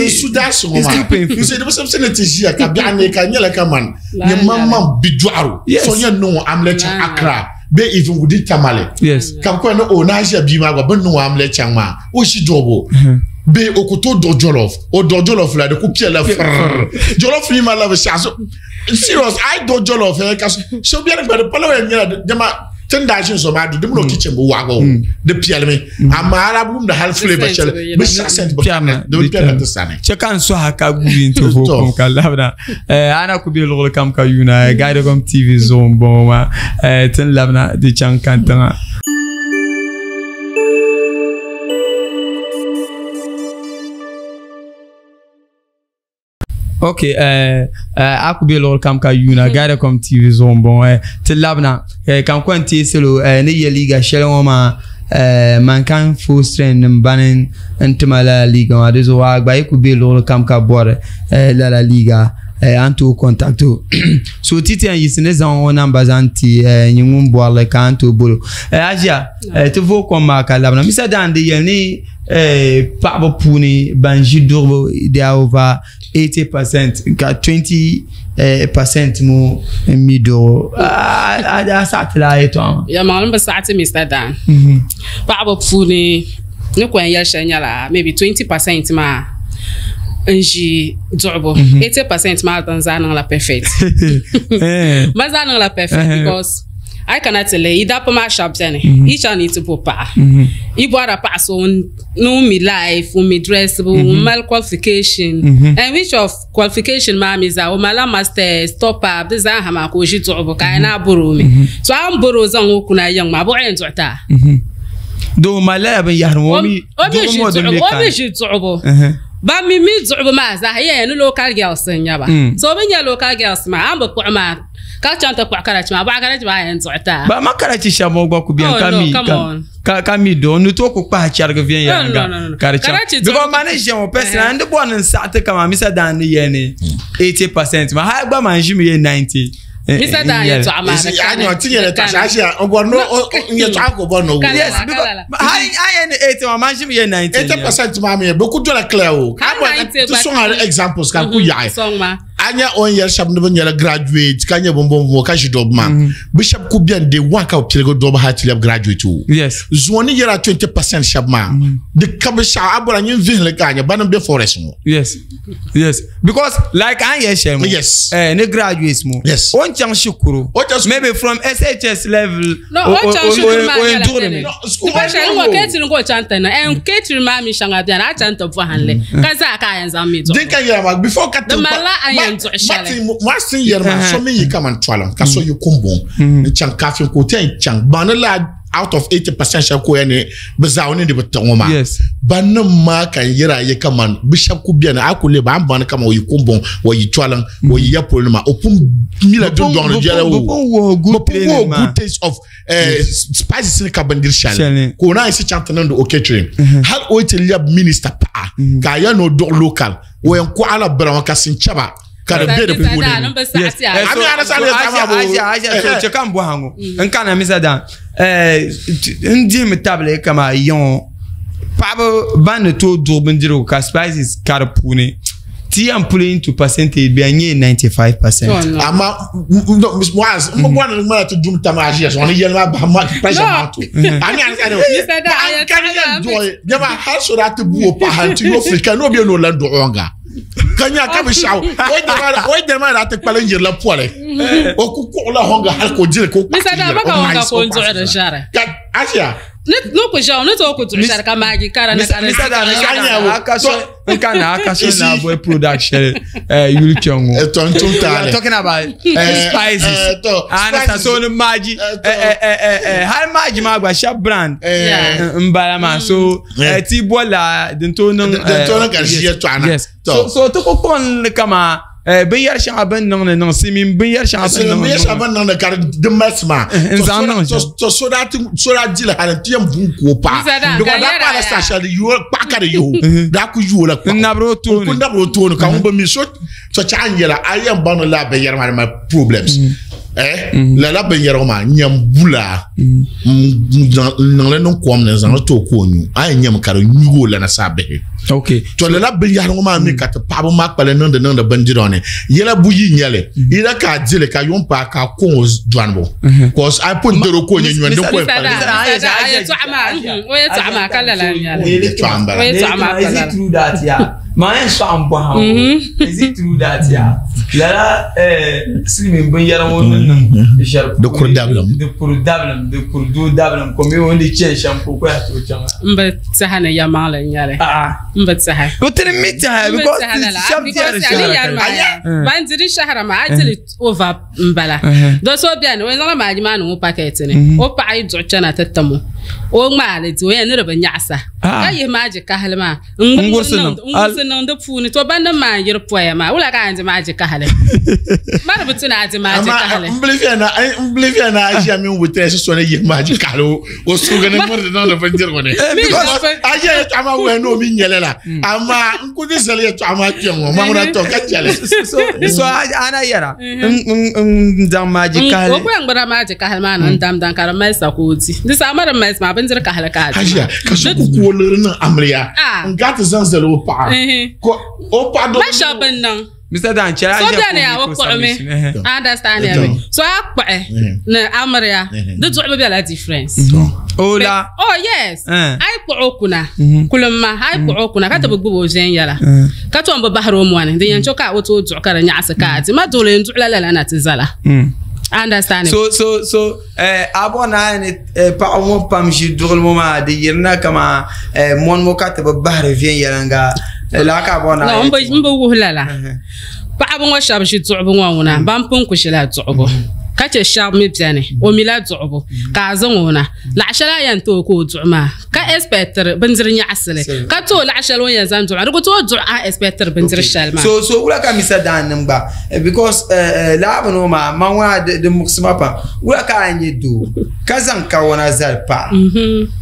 su daasi ŋɔ maa n sɛ di sɛ ni ti ʒiya ka biɛɣu ne ka nyɛla kaman ni maŋmaŋ bidɔɣiro so nyɛ niŋ o amiliya chaŋ Accra bee even within Tamale ka bi kɔhi ni o na ʒiya bia maa gba bini niŋ o amiliya chaŋ maa o ʒi duɣibu bee o ku tooi duɣi jollof o duɣi jollof la di ku piɛla firr jollof mi maa la bi shɛɣu so. Serious, I do jollof ka so biɛni gba di pala yɛn nyɛla dama tin daa ʒini so maa du di mini o kitchen bi waɣa o di piɛlimi amaa a daa bi wumdi hali flavor shɛli bi shɛɣu scent bi kanna di bi piɛlina ti sani. Chɛ ka n sɔha ka gubi n ti vooi kom ka labina a na ku be luɣuli kam ka yuuna Guidecom TV zuɣu n bɔŋɔ maa ti ni labina di chaŋ kantiŋa. Ok, a ku be luɣuli kam ka yuuna Guidecom TV zuɣu n bɔŋɔ ti labina ka n kɔŋ teei salo ni ye liiga shɛli ŋɔ maa Mankan full strength nim bani n tima lala liiga maa di zuɣu a gba yi ku be luɣuli kam ka bɔri lala liiga a ni tooi contact o so ti ti yɛn yiɣisi ni zaŋ o namba zaŋ ti nyin ŋun bɔrili ka a ni tooi bolo a ʒiya ti vooi kom maa ka labina Mr. Dan di yɛli ni paɣaba puuni ban ʒi duɣubu they are over 80% ka 20% mu n mi duɣu a saɣa ti la yɛltɔɣa maa. Yɛlimaŋli n bi saɣa ti Mr. Dan. Paɣaba puuni ni ku yɛn yɛli shɛli nyɛla maybe 20% maa n ʒi duɣubu 80% maa din zaa niŋla perfect. Ban zaa niŋla perfect because a yi kana ti lihi yi dabba maa shɛba beni yi chaŋ ni yi ti bo paɣa yi bɔrila paɣa so ŋun mi life ŋun mi dressibu ŋun mali qualification and which of qualification maa mi zaa o malila masters top up di zaa ha maa ka o ʒi duɣubu ka a yi naai bɔri o mi so a ni bɔri o zaŋ o kuna yiŋ maa buɣi yɛn duɣi ti a Doo malila lala binyahari ŋɔ o mi duɣubu ŋɔ din mi o mi ʒi duɣubu ban mi mi duɣubu maa zaa yɛn ni local girls n nyɛba so bɛ nyɛ local girls maa a ni bi kpuɣi maa ka chaŋ ti kpuɣi karachi maa bɔɣa karachi maa yɛn duɣi ti a. Ba ma karachi shɛba ŋɔ gba ku beni ka mi ka mi doo ni tooi ku kpahi chɛrigi viɛnyɛliŋga ka di chaŋ because ma ni ʒiya ŋɔ personally n di bɔri ni n saɣi ti kaman Mr. Dan ni yɛli ni 80% maa hali gba man ʒimi yɛ 90 Mr. Dan yɛltɔɣa maa di kani Yes, because hali a yɛli ni 80 maa man ʒimi yɛ 90 80% maa mi bɛ ku dola clear o Hali 90 ti sɔŋ a examples ka ku yaɣi sɔŋ ma a nya o ni yɛli shɛba ni bɛ nyɛla graduate ka nyɛ bimbɔŋ ka ʒi dɔbba maa bɛ shɛba ku bɛni day one ka bɛ piligi dɔbba hali ti lɛbi graduate o Yes. zuŋɔ ni yɛra 20% shɛba maa di ka bɛ shɛɣu a bɔra nyin vihili ka a nya bani m-be forest ŋɔ Yes. Yes. Because like an yɛ shɛli ŋɔ. Yes. Ni graduates ŋɔ. Yes. O ni chaŋ shikuru. O chaŋ shikuru. Maybe from SHS level. No, o chaŋ shikuru maa o yɛn nyɛla duɣiri mi. tini. No, school Di pa shɛli ŋɔ o catering ka o chaŋ ti niŋ. En catering maa mi shɛŋa bɛni a chaŋ ti bɔhim li ka zaa ka a yɛn zaŋ mi duɣi. Din ka yɛra maa before ka Di malila a yɛn duɣi shɛli. Martin yɛri maa so mi yi kaman tɔlim ka so yi kumbuŋ n chaŋ kafin ka o ti yɛn chaŋ baŋ ni laa out of 80% shɛba ka o yɛn ni bɛ zaa o ni di bi tiɣi ŋɔ maa Yes. ban nim maa ka n yɛra yi kaman bɛ shɛba ku bɛni a ku lihi ba a ni baŋ ni kaman o yi kumbuŋ o yi tɔlim o yi ya polo ni maa o pun mila dundɔŋ ni viɛla o Bɛ pun wuhi good bɛ pun wuhi training maa. good taste of spices ni ka bindiri shɛli Shɛli. ka o naan si chaŋ ti niŋdi o catering hali o yi ti lɛbi minister paɣa ka a yɛli ni o duɣi local o yɛn kɔɣila la bira ŋɔ ka sinchaba ka di be di puuni. Yes. Ami ana sa le Asia, sama bo. Asia, Asia, so che kan bɔha ŋɔ n kana Mr. Dan n dihimi tabili kama yiŋɔ paɣaba ban ni tooi duɣi bindirigu ka spices ka di puuni ti yɛn puli into percentage bɛ nyɛ 95%. Amma no Miss Muaz m bɔri ni ŋmana ti dum tam Asia so ni yɛli maa bahi ma pressure maa to. Ami ana sa le. Mr. Dan, An kan yɛn duɣi nyɛma hali so daa ti bu o paɣa hali ti yo firi ka n'o bɛ n'o lan duɣi ŋɔ ka nya ka bi shɛɣu o yi dɛma maa daa ti kpalim yirila pɔli o ku kuɣula hɔnga hali ka o diri ka o Mr. Dan, ma ka hɔnga ka o duɣi di ʒɛri. Ka Asia Ni ku ʒɛo ni tooi ku duɣi shɛli ka maagi kara ni ka di Mr. Dan, Mr. Dan, aka so n ka na aka so na boy product shɛli yuli kpɛŋ ŋɔ. To n tum We are taali. talking about spices. To, Ana spices. so ni maagi hali maagi maa gba shɛba brand Yeah. n bala maa so ti bɔla din tooi niŋ Din tooi niŋ ka di ʒi yɛltɔɣa na. Yes. To. So ti ku kpuɣin li kama binyɛri shɛŋa bin niŋdi niŋ silimiin binyɛri shɛŋa bin niŋdi Silimiin shɛŋa bin niŋdi ka di mali maa. N zaŋ niŋ shɛm. To so daa ti so daa dili hali n ti yɛn vuun ka o paɣa. Mr. Dan, Because ka daa yɛra paɣa la yaa. sa shɛli di yuo kpaɣa ka di yuo. Daa ku yuo la kpaɣu. N nabiri o tooni. N ku nabiri o tooni ka ŋun bi mi so to chaɣa n yɛla a yɛn baŋ ni laa binyɛra maa di mali problems. Lala binyɛra ŋɔ maa nyɛm bula n niŋli niŋ kom ni n zaŋli ti o ka o nyu a yɛn nyɛmi ka di nyugi o lana saa bihi. Okay. To lala binyahari ŋɔ maa mi ka ti paɣaba maa kpali niŋdi niŋdi bindira ni yɛla buyi nyɛli yila ka a dili ka yuŋ paai ka a koŋ o dɔnibu cause a pun diri o ka o nyɛ nyɔni din ko yɛn kpali Mr. Dan, Mr. Dan, a yɛltɔɣa maa, o yɛltɔɣa maa ka lala n-nyɛli. Yɛltɔɣa m-bala. O yɛltɔɣa maa ka Is it lala. true that yeah? Maa yɛn sɔɣi n bɔha ŋɔ. Is it true that yeah? Lala silimiin binyɛra ŋɔ ni niŋ ʒɛri Di kuri dabilim. Di kuri dabilim, di kuri doo dabilim ka o mi o ni chani shɛm ka o ku yaa tooi chaŋ. M bi tɛha ni yɛlimaŋli n-nyɛ li. M bi tɛha. O ti ni mi tɛha because shɛba tɛhiri shɛhira ka di. Ban di di shɛhira maa, a dili over m-bala. Do so beni, o yɛn zaŋla maaji maa niŋ o pakɛti ni. O paɣa yi duɣi chana ti tim o, o ŋmaai li di, o yɛn ni di bi nyaɣisa ka yihi maaji kahili maa. N wurisi niŋ di puuni to ban nim maa n yiri poya maa wula ka a di maa ji kahili ma di bi tu ni a di maa ji kahili n bilifiya na a ʒiya mini witness so ni yihi maa ji kahili o suugi ni miri di niŋdi bindirigu ni a ʒiya yɛltɔɣa maa wuhi ni o mi nyɛli la amaa n ku ti zali yɛltɔɣa maa kpɛŋ ŋɔ ma ŋuna to ka chɛli so a na yɛra n zaŋ maa ji kahili o ku yɛn gbira maa ji kahili maa ni n damdam ka di mali sa ka o di di saha ma di mali maa bindiri kahili ka a di maa ka so ku ku o liɣiri niŋ amiliya n ga ti zaŋ zali o paɣa ka o paɣa do ma shɛba bin niŋ Mr. Dan chɛla so bɛni a o kpuɣimi understand ya mi so a kpuɣi ni amiliya di duɣibu bɛla difference o la oh yes a yi kpuɣi o kuna kulim ma a yi kpuɣi o kuna ka ti bi gbubi o viɛnyɛla ka tom bi bahiri o mɔni din yɛn chɛ ka o tooi duɣi ka di nyaɣisi ka a di ma doli n duɣila lala na ti zala understand so so so a bɔri ni a ni paɣaba ŋɔ pam ʒi duɣuli ŋɔ maa di yirina kaman mɔni ŋɔ ka ti bi bahiri viɛnyɛliŋga lala ka a bɔri ni a n bi wuhi lala paɣaba ŋɔ shɛba ʒi duɣubu ŋɔ ŋuna ban pun ku ʒila duɣubu ka chɛ shɛba mi bɛni o mila duɣubu ka a zaŋ o na laɣa shɛli a yɛn ti o ka o duɣu maa ka expectiri bindiri nyaɣasili ka ti o laɣa shɛli o ni yɛn zaŋ duɣu maa di ku tooi duɣu a expectiri bindiri shɛli maa. So so wula ka Mr. Dan niŋ gba because laa bini ŋɔ maa ma ŋuna di muɣisi ma pam wula ka a nyɛ doo ka zaŋ kawana zali paɣa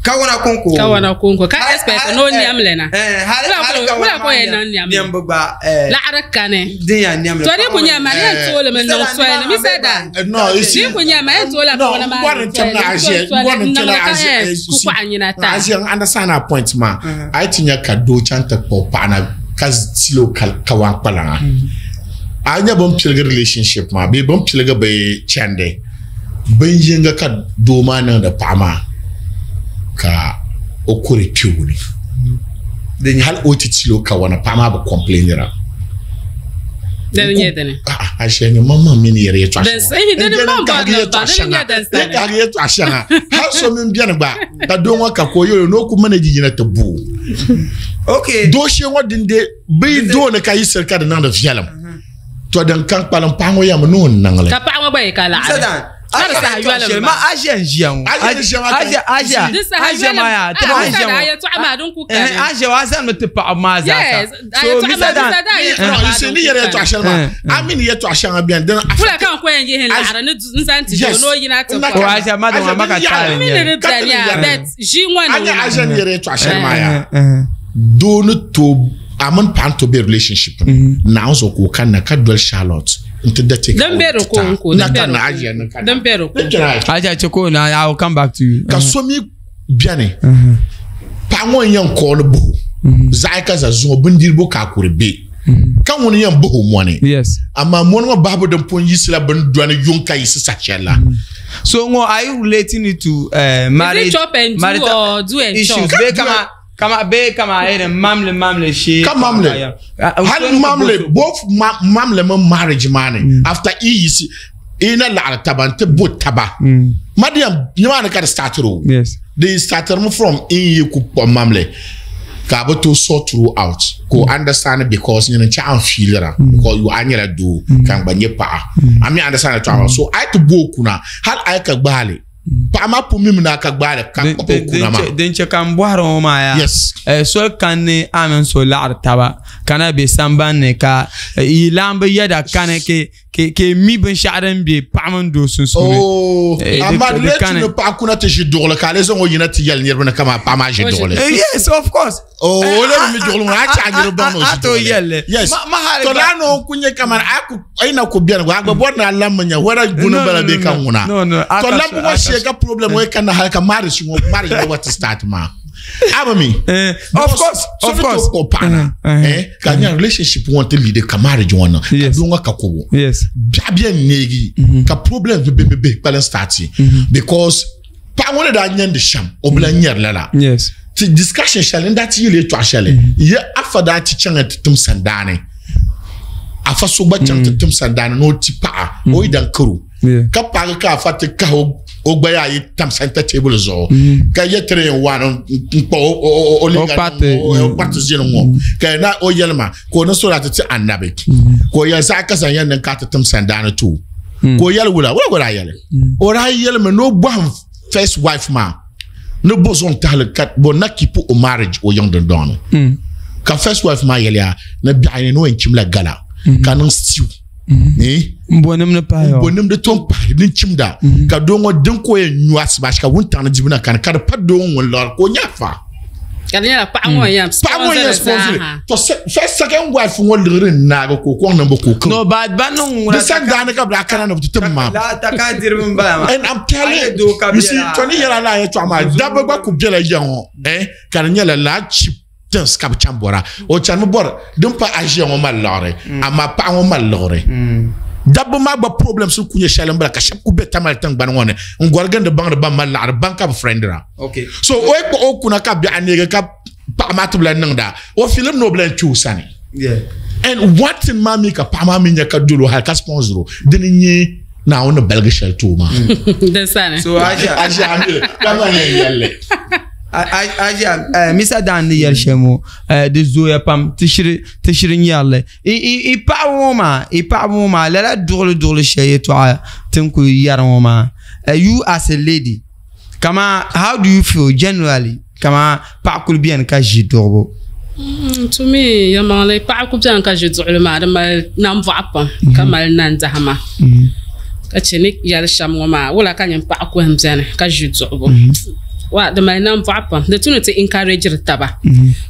kawana konko kawana konko ka expect ni o niɛmli na wula ka o yɛn niŋ niɛmli niɛmbu gba laɣiri kani din yɛn niɛmli to di ku nyɛ ma ni yɛn tooli mi niŋ soli ni Mr. Dan di ku nyɛ ma yɛn toola kawana maa niŋ soli ni niŋli ka ku kɔɣa nyina ta Aʒia n understand a point maa a yi ti nya ka doo chaŋ ti kpuɣi paɣa na ka tili o kawan kpalaŋa a nya bini piligi relationship maa bee bini piligi bi chandi bin yinga ka doo maa niŋdi paɣa maa ka o kuri kpɛ o ni hali o ti tili o kawana paɣa maa bi complainira Dini nyɛ dini. Aʒia nyɛ maŋmaŋ mini yɛri yɛltɔɣa shɛŋa n kahigi yɛltɔɣa shɛŋa hali so mini bɛni gba ka doo ŋɔ ka ka o yɛli o ni o ku manage yina ti bu o doo shee ŋɔ din de bi dooni ka yiɣisiri ka di niŋdi viɛlim to din kan kpalim paɣa ŋɔ yɛmi ni o niŋli ka paɣa ŋɔ gba yi ka laɣiri ka di saha yɔlim ma Aʒia n ʒiya ŋɔ Aʒia Aʒia Aʒia maa yaa ti ba Aʒia ŋɔ yɛltɔɣa maa din ku kani Aʒia wa zanimi ti paɣaba maa zaa sa so Mr. Dan ni yɛri yɛltɔɣa shɛli maa a mi ni yɛltɔɣa shɛŋa bɛni din wula ka n ko yɛn yihi laɣiri ni n zaŋ ti doo ni o yina ti o Aʒia ma dama ma ka taali mi ni di bɛni yaa bɛt ʒii ŋɔ ni a nyɛ Aʒia ni yɛri yɛltɔɣa shɛli maa yaa doo ni to a mini paɣa ni to be relationship ni Naawuni zuɣu ka o kanna ka doli Charlotte n ti da take Din be di ko n-ko, din be di ko. Din be di ko. Aja che ko na I will come back to you. Ka so mi bɛni paɣa ŋɔ n yɛn kɔɔli buhu zaɣi ka za zuŋɔ bindirigu ka a kuri be ka ŋuni yɛn buhu mɔni amaa mɔni ŋɔ bahibu din pun yiɣisila bini dɔni yuŋ ka yiɣisi saha shɛli la. So ŋɔ are you relating it to marriage Is it chop and do or do and issues? chop? Bee kama kama bee kama a yɛrɛ mamli mamli shee ka mamli hali mamli both mamli mini marriage maa ni mm. after i yisi i na laɣiri taba n ti bo taba mm. ma di yɛn nimaani ka di startiri o di startiri mi from in yi ku kpuɣi mamli ka a bi tooi sort throughout ka o mm. understand because nyini n chɛ an feelira because you a nyɛla doo ka n gba nyɛ paɣa a mi understand tɔɣa so a yi ti bo o kuna hali a yi ka gbaali paɣa maa pun mimi ni a ka gbaali ka kpuɣi o kuna maa. Din chɛ ka n bɔhiri ŋɔ maa yaa. Yes. Soli kani ni a mini so laɣiri taba ka na be sambani ni ka yi laamba yɛda kani ka yi mi binshɛɣu din be paɣa mini doo sunsuuni. Oh, amaa di lee tu ni paɣa kuna ti ʒi duɣuli ka a lee zaŋ o yina ti yɛli niriba ni kaman paɣa maa ʒi duɣuli. Yes, of course. Oh, o le mi duɣuli ŋɔ a chɛ a niriba baŋ ni o ʒi A tooi yɛli li. Yes. Ma hali To gba- laa ni o ku nyɛ kaman a ku a yi na ku bɛni gba a gba bɔri ni a lammi nya whether guni No, bala no, bee no, ka no. ŋuna. No, no, a To ka lambu so- ŋɔ a ka shee so- ka problem ŋɔ yi kanna hali ka marriage ŋɔ marriage ŋɔ gba ti start maa. A bi mi. Of course, So of ni course. tooi kpuɣi paɣa na, ka nya relationship ŋɔ ti lead ka marriage ŋɔ niŋ, ka doo ŋɔ ka kobo. Biɛɣu bɛn neegi ka problems bi bihi bihi kpalim start because paɣa ŋɔ ni daa nyɛndi shɛm o bi lahi nyɛri lala. Ti discussion shɛli n daa ti yɛli yɛltɔɣa shɛli ye afa daa ti chaŋ ti tim sandaani. Afa so gba chaŋ ti tim sandaani ni o ti paɣa o yidan karo ka paagi ka afa ti kahi o gbaya ayi tam santa teebuli zuɣu ka yɛ tiri yɛn waan n kpa o liiga o kpariti ʒini ŋɔ ka na o yɛli ma ka o ni sora ti ti annabi ka o yɛli zaɣa ka zaŋ yɛn niŋ ka ti tim sandaani ti o ka o yɛli wula wula ka o daa yɛli o daa yɛlimi ni o bɔhim first wife maa ni bo zuɣu tahali ka bo na keep o marriage o yiŋ dundɔŋ ni ka first wife maa yɛliya ni biɛɣu ni o yɛn chimla gala ka niŋ stew n bo nimdi pahi n bo nimdi tom pahi din chimda ka doo ŋɔ din ka o yɛn nyu asibaasi ka wuntaŋ ni dibu na kani ka di pa doo ŋɔ ŋun liɣiri ka o nya fa. Ka di nyɛla paɣa ŋɔ yɛn paɣa ŋɔ yɛn sponsor to first second wife ŋɔ liɣiri n naagi ka o kɔŋ niŋbu ka o kiri no ba ba niŋ ŋuna di sandaani ka bi daa kana ni bi ti tim maa la taka diribi n bala maa and I'm telling you see to ni yɛla laa yɛltɔɣa maa dabba gba ku bɛla ya ŋɔ eh ka di nyɛla laa cheap things ka bi chani bɔra o chanimi bɔri din pa a ʒiya ŋɔ mali liɣiri amaa paɣa ŋɔ mali liɣiri dabba maa gba problems ku nyɛ shɛli n bala ka shɛba ku bɛ Tamale tingbani ŋɔ ni n gɔri gindi baŋdi ban mali liɣiri ban ka bi friendira so o yi kpuɣi o kuna ka biɛɣu neegi ka paɣa maa ti bi lahi niŋda o filim ni o bi lahi kpe o sani and one thing maa mi ka paɣa maa mi nya ka doli o hali ka sponsor o dini n nyɛ Naawuni ni baligi shɛli ti o maa. Di sani. So Aisha. Aisha Amir ka ma yɛn yɛlli. Aisha Misa Dan ni yɛli shɛm ŋɔ di zooya pam ti shiri ti shiri nyɛrili i paɣaba ŋɔ maa i paɣaba ŋɔ maa lala duɣuli duɣuli shɛli yɛltɔɣa ti ni kuli yɛri ŋɔ maa you as a lady kama how do you feel generally kama paɣa kuli beni ka ʒi duɣubu? To me yɛlimaŋli paɣa kuli beni ka ʒi duɣuli maa di mali nambɔɣu pam ka mali nandahima ka che ni yɛli shɛm ŋɔ maa wula ka nyini paɣa kuli beni ka ʒi duɣubu wa di mali nambɔɣu pam di tu ni ti encourage taba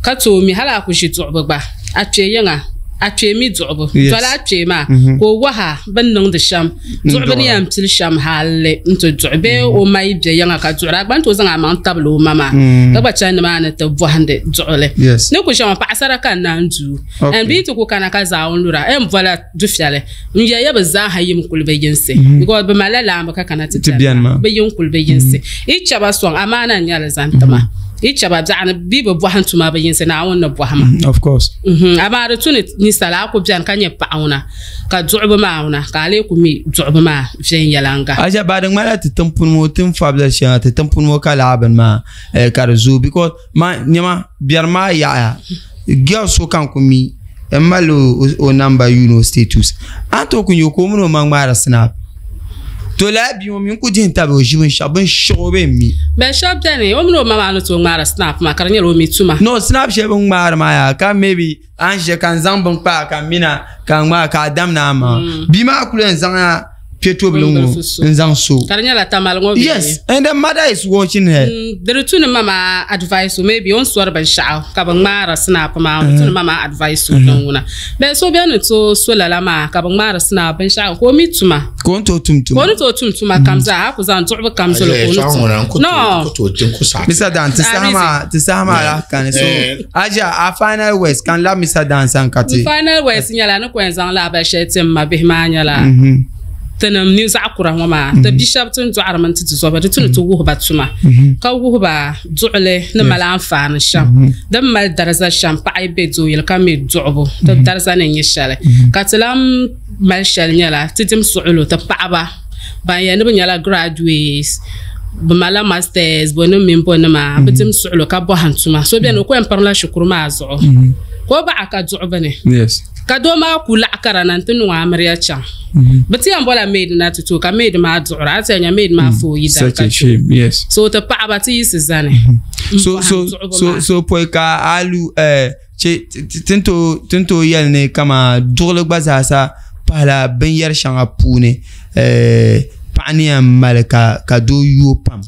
ka tooi mi hali a ku ʒi duɣubu gba a kpe yiŋa a kpee mi duɣubu doli a kpee maa ka o waha bini niŋdi shɛm Duɣibu ni yɛn pili shɛm hali n ti duɣi bee o ma yi bɛ yiŋa ka duɣira a gba ni tooi zaŋ a maŋ tabili o ma maa ka gba chani nimaani ti bɔhindi duɣili. Ni ku shɛm paɣasara ka n naan duu and bɛ yi ti ku kana ka zaawuni lura n bɔla dufɛli n yɛliya bɛ zaaha yim kuli bɛ yinsi because bɛ malila laamba ka kana ti beni maa bɛ yim kuli bɛ yinsi yi chɛba sɔŋ amaana n nyɛli zaŋ ti ma yi chɛba biɛɣuni bɛ bi bɔhim tuma bɛ yinsi Naawuni ni bɔhi ma amaa di tu ni ninsala a ku beni ka nyɛ paɣa ŋuna Ka duɣibu maa ŋuna, ka a lee ku mi duɣibu maa viɛnyɛliŋga. Aja ba di ŋmanila ti tiŋ puni ŋɔ ti ni fabila shɛŋa ti tiŋ puni ŋɔ ka laa bini maa ka di zooi because ma nyɛma biɛri maa yaɣaya girl so ka n ku mi n mali o namba yuuni o status a ni tooi ku nyɛ ka o mini o ma ŋmaari snap to lala bia ŋɔ mi n ku dihi n tabi o ʒi binshaɣu binshaɣu o bee n mi. Bɛ shɛba beni o mini o ma maa ni tooi ŋmaari snap maa ka di nyɛla o mi tuma. No snap shɛli bini ŋmaari maa yaa ka maybe A ni ʒiya ka n zaŋ bin kpaa ka n mina ka n ŋmaa ka a damdi a maŋa bia maa kuli yɛn zaŋla piɛtobili ŋɔ n zaŋ so. Ka di nyɛla tamali ŋɔ bee? Yes, and the mother is watching her. Di di tu ni ma maa advice o maybe o ni sori binshɛɣu ka bi ŋmaari snap maa di tu ni ma maa advice o din ŋuna. Bee so bɛ ni tooi so lala maa ka bi ŋmaari snap binshɛɣu ka o mi tuma. Ka o ni tooi tum tuma. Ka o ni tooi tum tuma kam zaa, a ku zaŋ duɣibu kam zali ka o ni tum. No. Mr. Dan, ti saha maa, ti saha maa lahi kani. So, Aja, a final words kan labi Mr. Dan sani ka ti. Final words nyɛla ni ku yɛn zaŋ lahabali shɛli ti m ma bihi maa nyɛla tinim ni zaɣ kura ŋɔ maa ti bi shɛba ti ni dɔɣiri mini ti tizɔba di tu ni ti wuhi ba tuma ka wuhi ba duɣili ni mali anfaani shɛm din mali dariza shɛm paɣa yi be dooyili ka mi duɣibu di dariza ni nyɛ shɛli ka ti lahi mali shɛli nyɛla ti dim suɣulo ti paɣaba ban yɛli ni bɛ nyɛla graduates bɛ malila masters bɔnim mini bɔnima bɛ dim suɣulo ka bɔhim tuma so beni o ku yɛn pirila shikuru maa zuɣu ka o baɣa ka duɣibu ni ka doo maa ku laɣ kara na nti niŋ o amiliya chaŋ bɛ ti yɛn bɔla maid na ti ti o ka maid maa duɣira a ti yɛn nya maid maa fa o yidana ka chɛ o so ti paɣaba ti yiɣisi zani m-bɔhim duɣibu maa. So pɔi ka a lu Ti ni tooi yɛli ni kaman duɣili gba zaasa pahila binyɛr shɛŋa puuni paɣa ni yɛn mali ka doo yooi pam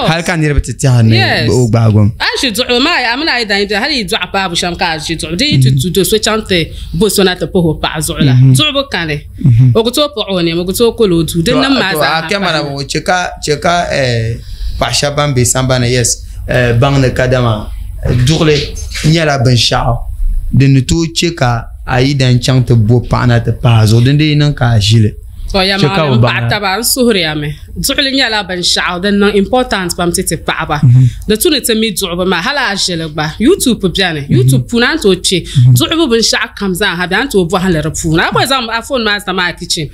hali ka niriba ti tɛhi ni o gbaagi o mi. A yi ʒi duɣili maa a mini a yidana bɛ hali yi dɔɣi paabu shɛm ka a ʒi duɣili di yi ti tu do so chaŋ ti bo so na ti pahi o paɣa zuɣu la duɣibu kani o ku tooi kpuɣi o nɛma o ku tooi koli o duu din nim maa zaa ha pahimi. Chɛ ka paɣa shɛba ban be sambani yes baŋ ni kadama duɣili nyɛla binshɛɣu din ni tooi chɛ ka a yi dan chaŋ ti bo paɣa na ti pahi a zuɣu dindee yi niŋ ka a ʒili. To ya Chɛ ka maŋli bɛ n baŋ paɣa ya. taba n suhuriyami. Duɣuli nyɛla binshaɣu din niŋ important pam ti ti paɣaba. Di tu ni ti mi duɣubu maa hali a ʒili gba. YouTube beni. YouTube puuni a ni tooi kpe duɣubu binshaɣu kam zaa ha bɛ a ni tooi bɔhim li di puuni. A gba zaŋ a phone maa tam a kitchen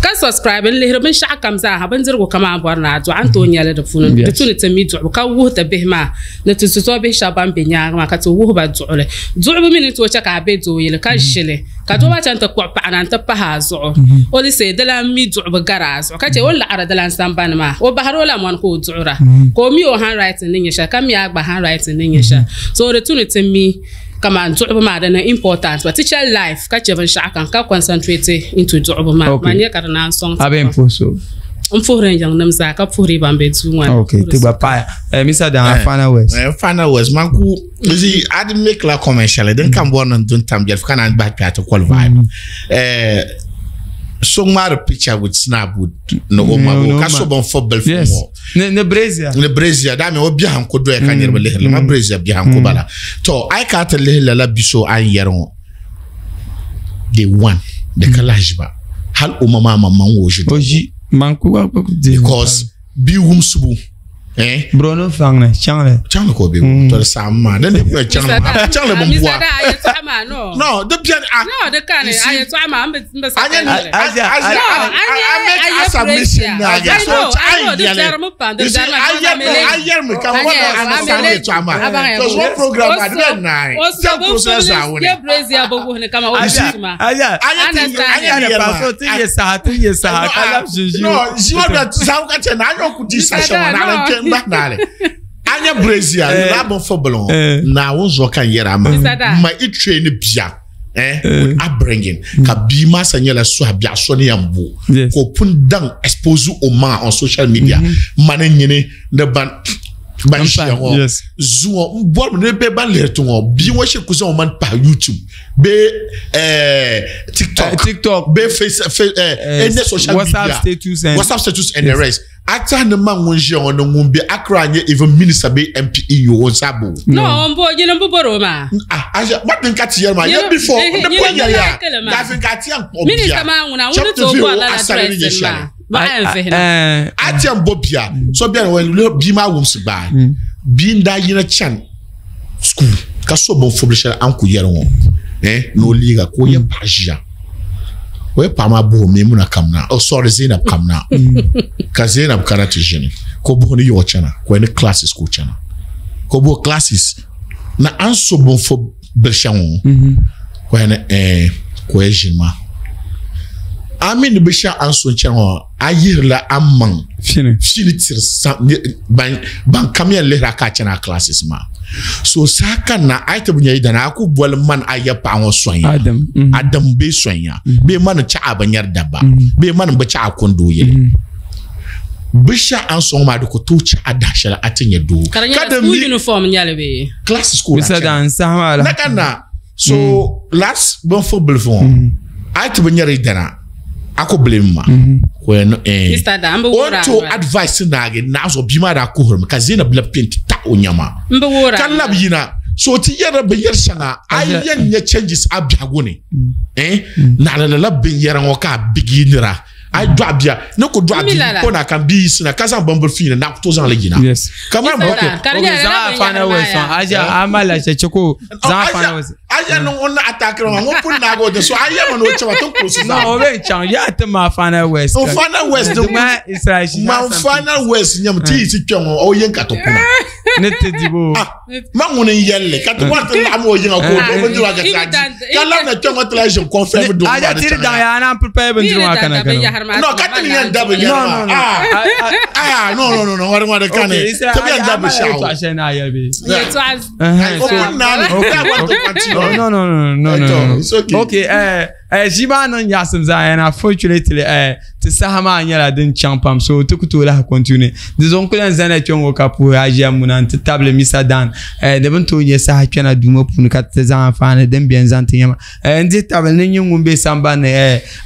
ka subscribe n lihiri binshaɣu kam zaa ha bindirigu kam a ni bɔri ni a duɣi a ni tooi nyɛli di puuni. Di tu ni ti mi duɣubu ka wuhi ti bihi maa ni ti ti bihi shɛba ban be nyaanga maa ka ti wuhi ba duɣuli. Duɣubu mi ni tooi che ka a be dooyili ka ʒili ka doo maa chaŋ ti kpuɣi paɣa na n-ti pahi a zuɣu. O li say di lan mi duɣubu gari a zuɣu ka che o ni laɣiri di lan sambani maa o bahiri o la mɔni ka o duɣira ka o mi o handwriting ni nyɛ shɛli ka mi a gba handwriting ni nyɛ shɛli. So di tu ni ti mi kaman duɣubu maa di niŋ important but ti chɛli life ka che binshɛɣu kam ka concentrate into duɣubu maa. Okay. Man nyɛ ka di naan sɔŋ ti A bɛ n pam. puhi so. N puhiri n yiŋnim zaa ka puhiri ban be duu ŋɔ ni. Okay, ti gba paɣaya. Mr. Dan, a final words. Final words man ku you see I didn't make la comment shɛli din kam bɔri ni dun tam biɛli ka naan bahi kpɛ a ti qualify. So ŋmaari picture with snap with ni o ma No, no, ka so ma. bin fo bilifu Yes. ŋɔ. Ni Brazil. Ni Brazil daa mi o biɛhi n ku doya ka niriba lihiri li ma Brazil biɛhi n ku bala. To a yi kana ti lihi lala bi so a ni yɛri ŋɔ day one di ka lahi ʒiba hali o ma maa maŋmaŋ o ʒi O ʒi man ku gba ku di. because bi wumsibu Bro no faŋ ni chaŋ li. Chaŋ li ka o be to di saɣim maa din di kuli chaŋ li maa chaŋ li bin bua. Mr. Da, a yɛltɔɣa maa no. No, di biɛni a. No, di kani You a see- yɛltɔɣa maa n bi n bi sa Anya ka yɛli. Aja, I, No, I make anya a submission Brazil. now. I So know, I know. Di I biɛrimi pam, di You see, biɛrimi. I hear me, I hear me. Come on, I understand it, Chama. Because one program I did nine. Tell process I win. Ye Brazil bi wuhi ni kama o Aja, bi ma. aja. I Understand. Aja, hear pa so ti ye saha, ti ye saha, ka lab ʒinʒi. No, ziwa da zawo ka che na anyo ku di Mr. sasha Dan, na no. na ke mba na le. Anya Brazil, na bon football. Na won zo kan yera ma. Mr. Dan. Ma i train bia. With upbringing ka bi ma sa nyɛla so a biɛɣu so ni yɛn bo Yes. ka o pun daŋ expose o maŋa on social media mani nyini ni ban ban ʒiya ŋɔ Yes. zuŋɔ n bɔrimi ni bɛ ban lihiri ti ŋɔ bia ŋɔ shiri ku zaŋ o mani pahi YouTube bee TikTok TikTok. bee face any social WhatsApp media status and WhatsApp status and the rest a tiɛhi ni man ŋun ʒiya ŋɔ ni ŋun be Accra nyɛ even minister bee MP in yo o zaa bo No, n bo yini n bi bɔri o maa. Ah, aja, what din ka ti yɛri maa? Yɛli- Yɛ before, eh, ni yɛli pɔn yɛri ya. bi like li maa. Kafin ka ti yɛn kpɔ Minister bia. maa ŋuna ŋuni Chapter tooi fi bɔri o lala asari ni nyɛ dressing shɛli. maa. Ba a yɛn vihi na. A ti yɛn bɔ bia. So bia ni wɔ bia maa wumsi gbaai. Bia n daa yina chani school ka so bin fubili shɛli an ku yɛri ŋɔ. Ni o liiga ka o yɛ paɣa ʒiya. O yɛ paɣa maa buhi o Maimuna kam na. Oh, sorry, Zainab kam na. Ka Zainab kana ti ʒini. Ka o buhi ni yɔɣɔ chana. Ka o yɛ ni classes ka o chana. Ka o buhi classes. Na an so bin fo bili shɛŋa ŋɔ. Ka o yɛ ni ka o yɛ ʒini maa. A mi ni bi shɛŋa an so n chani ŋɔ, a yihirila a maŋ Fini. fini tiri sa ni ban ban kam yɛn lihira ka a chana a classes maa. So saha kan na a yi ti bi nya yidana a ku boli man a yɛ paɣa ŋɔ sɔnya. Adam. Adam bee sɔnya. Bee man chaɣa bi nyɛri dabba. Bee man bi chaɣa kundi o yili. Bi shɛŋa an sɔŋ maa di ku tooi chaɣa dah shɛli a ti nyɛ doo. Ka di Ka nyɛla di school mi uniform nyɛli bee? classes ka o daa Mr. chana. Dan, saha maa la. Na ka na so last bin fo bilifu ŋɔ a yi ti bi nyɛri yidana a ku blame ma. Ko yɛn ni. Mr. Dan, n bi O wuhiri a to noli. advice naagi naɣ zuɣu bia maa daa kuhirimi ka Zainab labi kpe nti taɣi o nyama. N bi wuhiri a Ka noli. labi yina. So ti yɛrila binyɛri shɛŋa a Aja- yɛn nyɛ changes a biɛhigu ni. Naɣila lala binyɛra ŋɔ ka a bigi nira. A yi dɔɣi bia ni ku dɔɣi Mi bia lala. ko na kan bia yiɣisina ka zaŋ bimbiri fiina na ku tooi zaŋ li yina. Yes. Kamar Mr. ma- Dan, ka di Okay, nyɛla zaŋ lala a binyɛra final maa words yaa. sɔŋ. Aja, a ma la shɛ chɛ ko zaŋ a final words. Aja ni ŋun na attack ma ŋun pun naagi o di so a yɛma ni o chɛba ti kurusi No, zaa. o bɛ chaŋ yaa ti ma final words. N final words Di ma Israel shi ma n final words nyɛmi ti yi ti kpɛ ŋɔ o yin ka ti kuna. Ni ti dibo. Ah, ma ŋuni n yɛlli ka ti bɔri ti laɣim o yiŋa ka o doo bindirigu ka ti a di ka labi na kpɛ ŋɔ ti lahi ʒini confirm doo maa Aja di ti di chaŋ daŋ ya. yaa naan prepare bindirigu maa Ni kana da kana. binyahari maa No, ti ka ma ti ni naan yɛn da binyɛra No, maa. no, no. Ah, ah, no, no, no, no, ŋɔri ŋɔri kani. Okay, Israel, Ti bi yɛn da aja, ama binshaɣu. yɛltɔɣa shɛli ni a yɛli bee? Yɛltɔɣa O pun naani. Okay. That one to continue. No, no, no, no, no, no, no. It's okay. Okay, ʒii maa niŋ nyaɣisim zaa and unfortunately, ti saha maa nyɛla din chaŋ pam, so ti ku tooi lahi continue. Di zuɣu n ku lan zani kpɛ ŋɔ ka puhi aʒiya muna n-ti tabili Mr. Dan. Di bi ni tooi nyɛ saha kpɛna duu ŋɔ puuni ka ti zaŋ anfaani din beni zaŋ ti nyɛma. N dihi tabili ni nyɛ ŋun be sambani ni,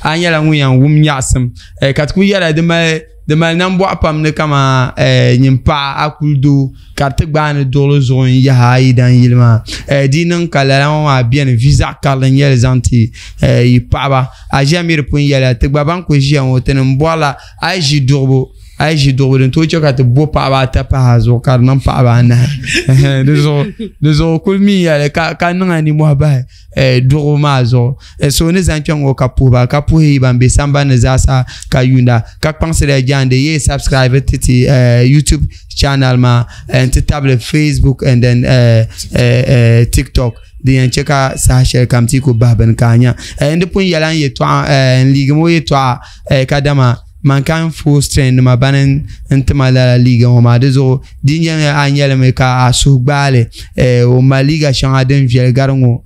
a nyɛla ŋun yɛn wum nyaɣisim. Ka ti ku yɛla di mali Di mali nambɔɣu pam ni kama nyin paɣa a kuli doo ka di ti gbaai ni duɣili zuɣu n yahi a yidan yili maa. Di niŋ ka lala ŋɔ maa beni vi zaɣ karili n nyɛli zaŋ ti yi paɣaba. A ʒiya mi di pun yɛliya ti gba ban kuli ʒiya ŋɔ ti ni bɔrila a yi ʒi duɣibu a yi ʒi duɣibu din tooi chɛ ka ti bo paɣaba ata pahi a zuɣu ka di niŋ paɣaba anahi. Di zuɣu kuli mi yɛli ka niŋ a nimmohi bahi duɣibu maa zuɣu. So ni zaŋ kpɛŋ ŋɔ ka puhi ba ka puhi ban be sambani ni zaasa ka yuunda ka kpaŋsiri jaande ye subscribe ti ti YouTube channel maa n-ti tabili Facebook and then TikTok. Din yɛn chɛ ka saha shɛli kam ti ku bahi bini ka a nya. N di pun yɛla n yɛtɔɣa n liiga ŋɔ yɛtɔɣa ka dama man ka n full strength nima bani n tima lala liiga ŋɔ maa. Di zuɣu di nyɛmi a nyɛlimi ka a suhu gbaali o mali liiga shɛŋa din viɛli gari ŋɔ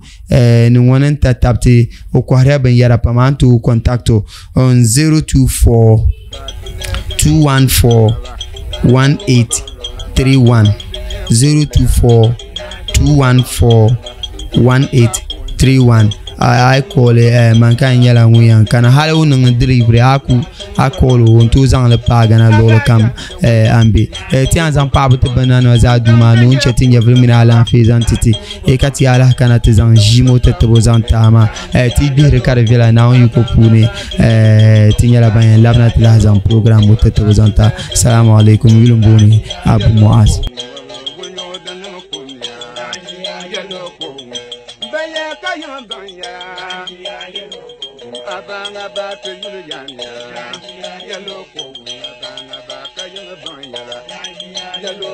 ni ŋɔni n ta tabiti o kɔhirila binyɛra pam. A ni tooi contact o on 024 214 1831 024 214 1831. A call man ka nyɛla ŋun yɛn kana hali o niŋ delivery a ku a call o n tooi zaŋli paagi na luɣuli kam an be ti yɛn zaŋ paɣaba ti bini na zaa duu maa ni o ni chɛ ti nyɛvili mini alaafee zaŋ ti ti ka ti alahi kana ti zaŋ ʒii ŋɔ ti tibo zaŋ taai maa ti gbihiri ka di viɛla Naawuni yiko puuni ti nyɛla ban yɛn labina ti lahi zaŋ program ŋɔ ti tibo zaŋ taai. Salamu alaikum. Yuli n booni Abu Muaz. Yellow.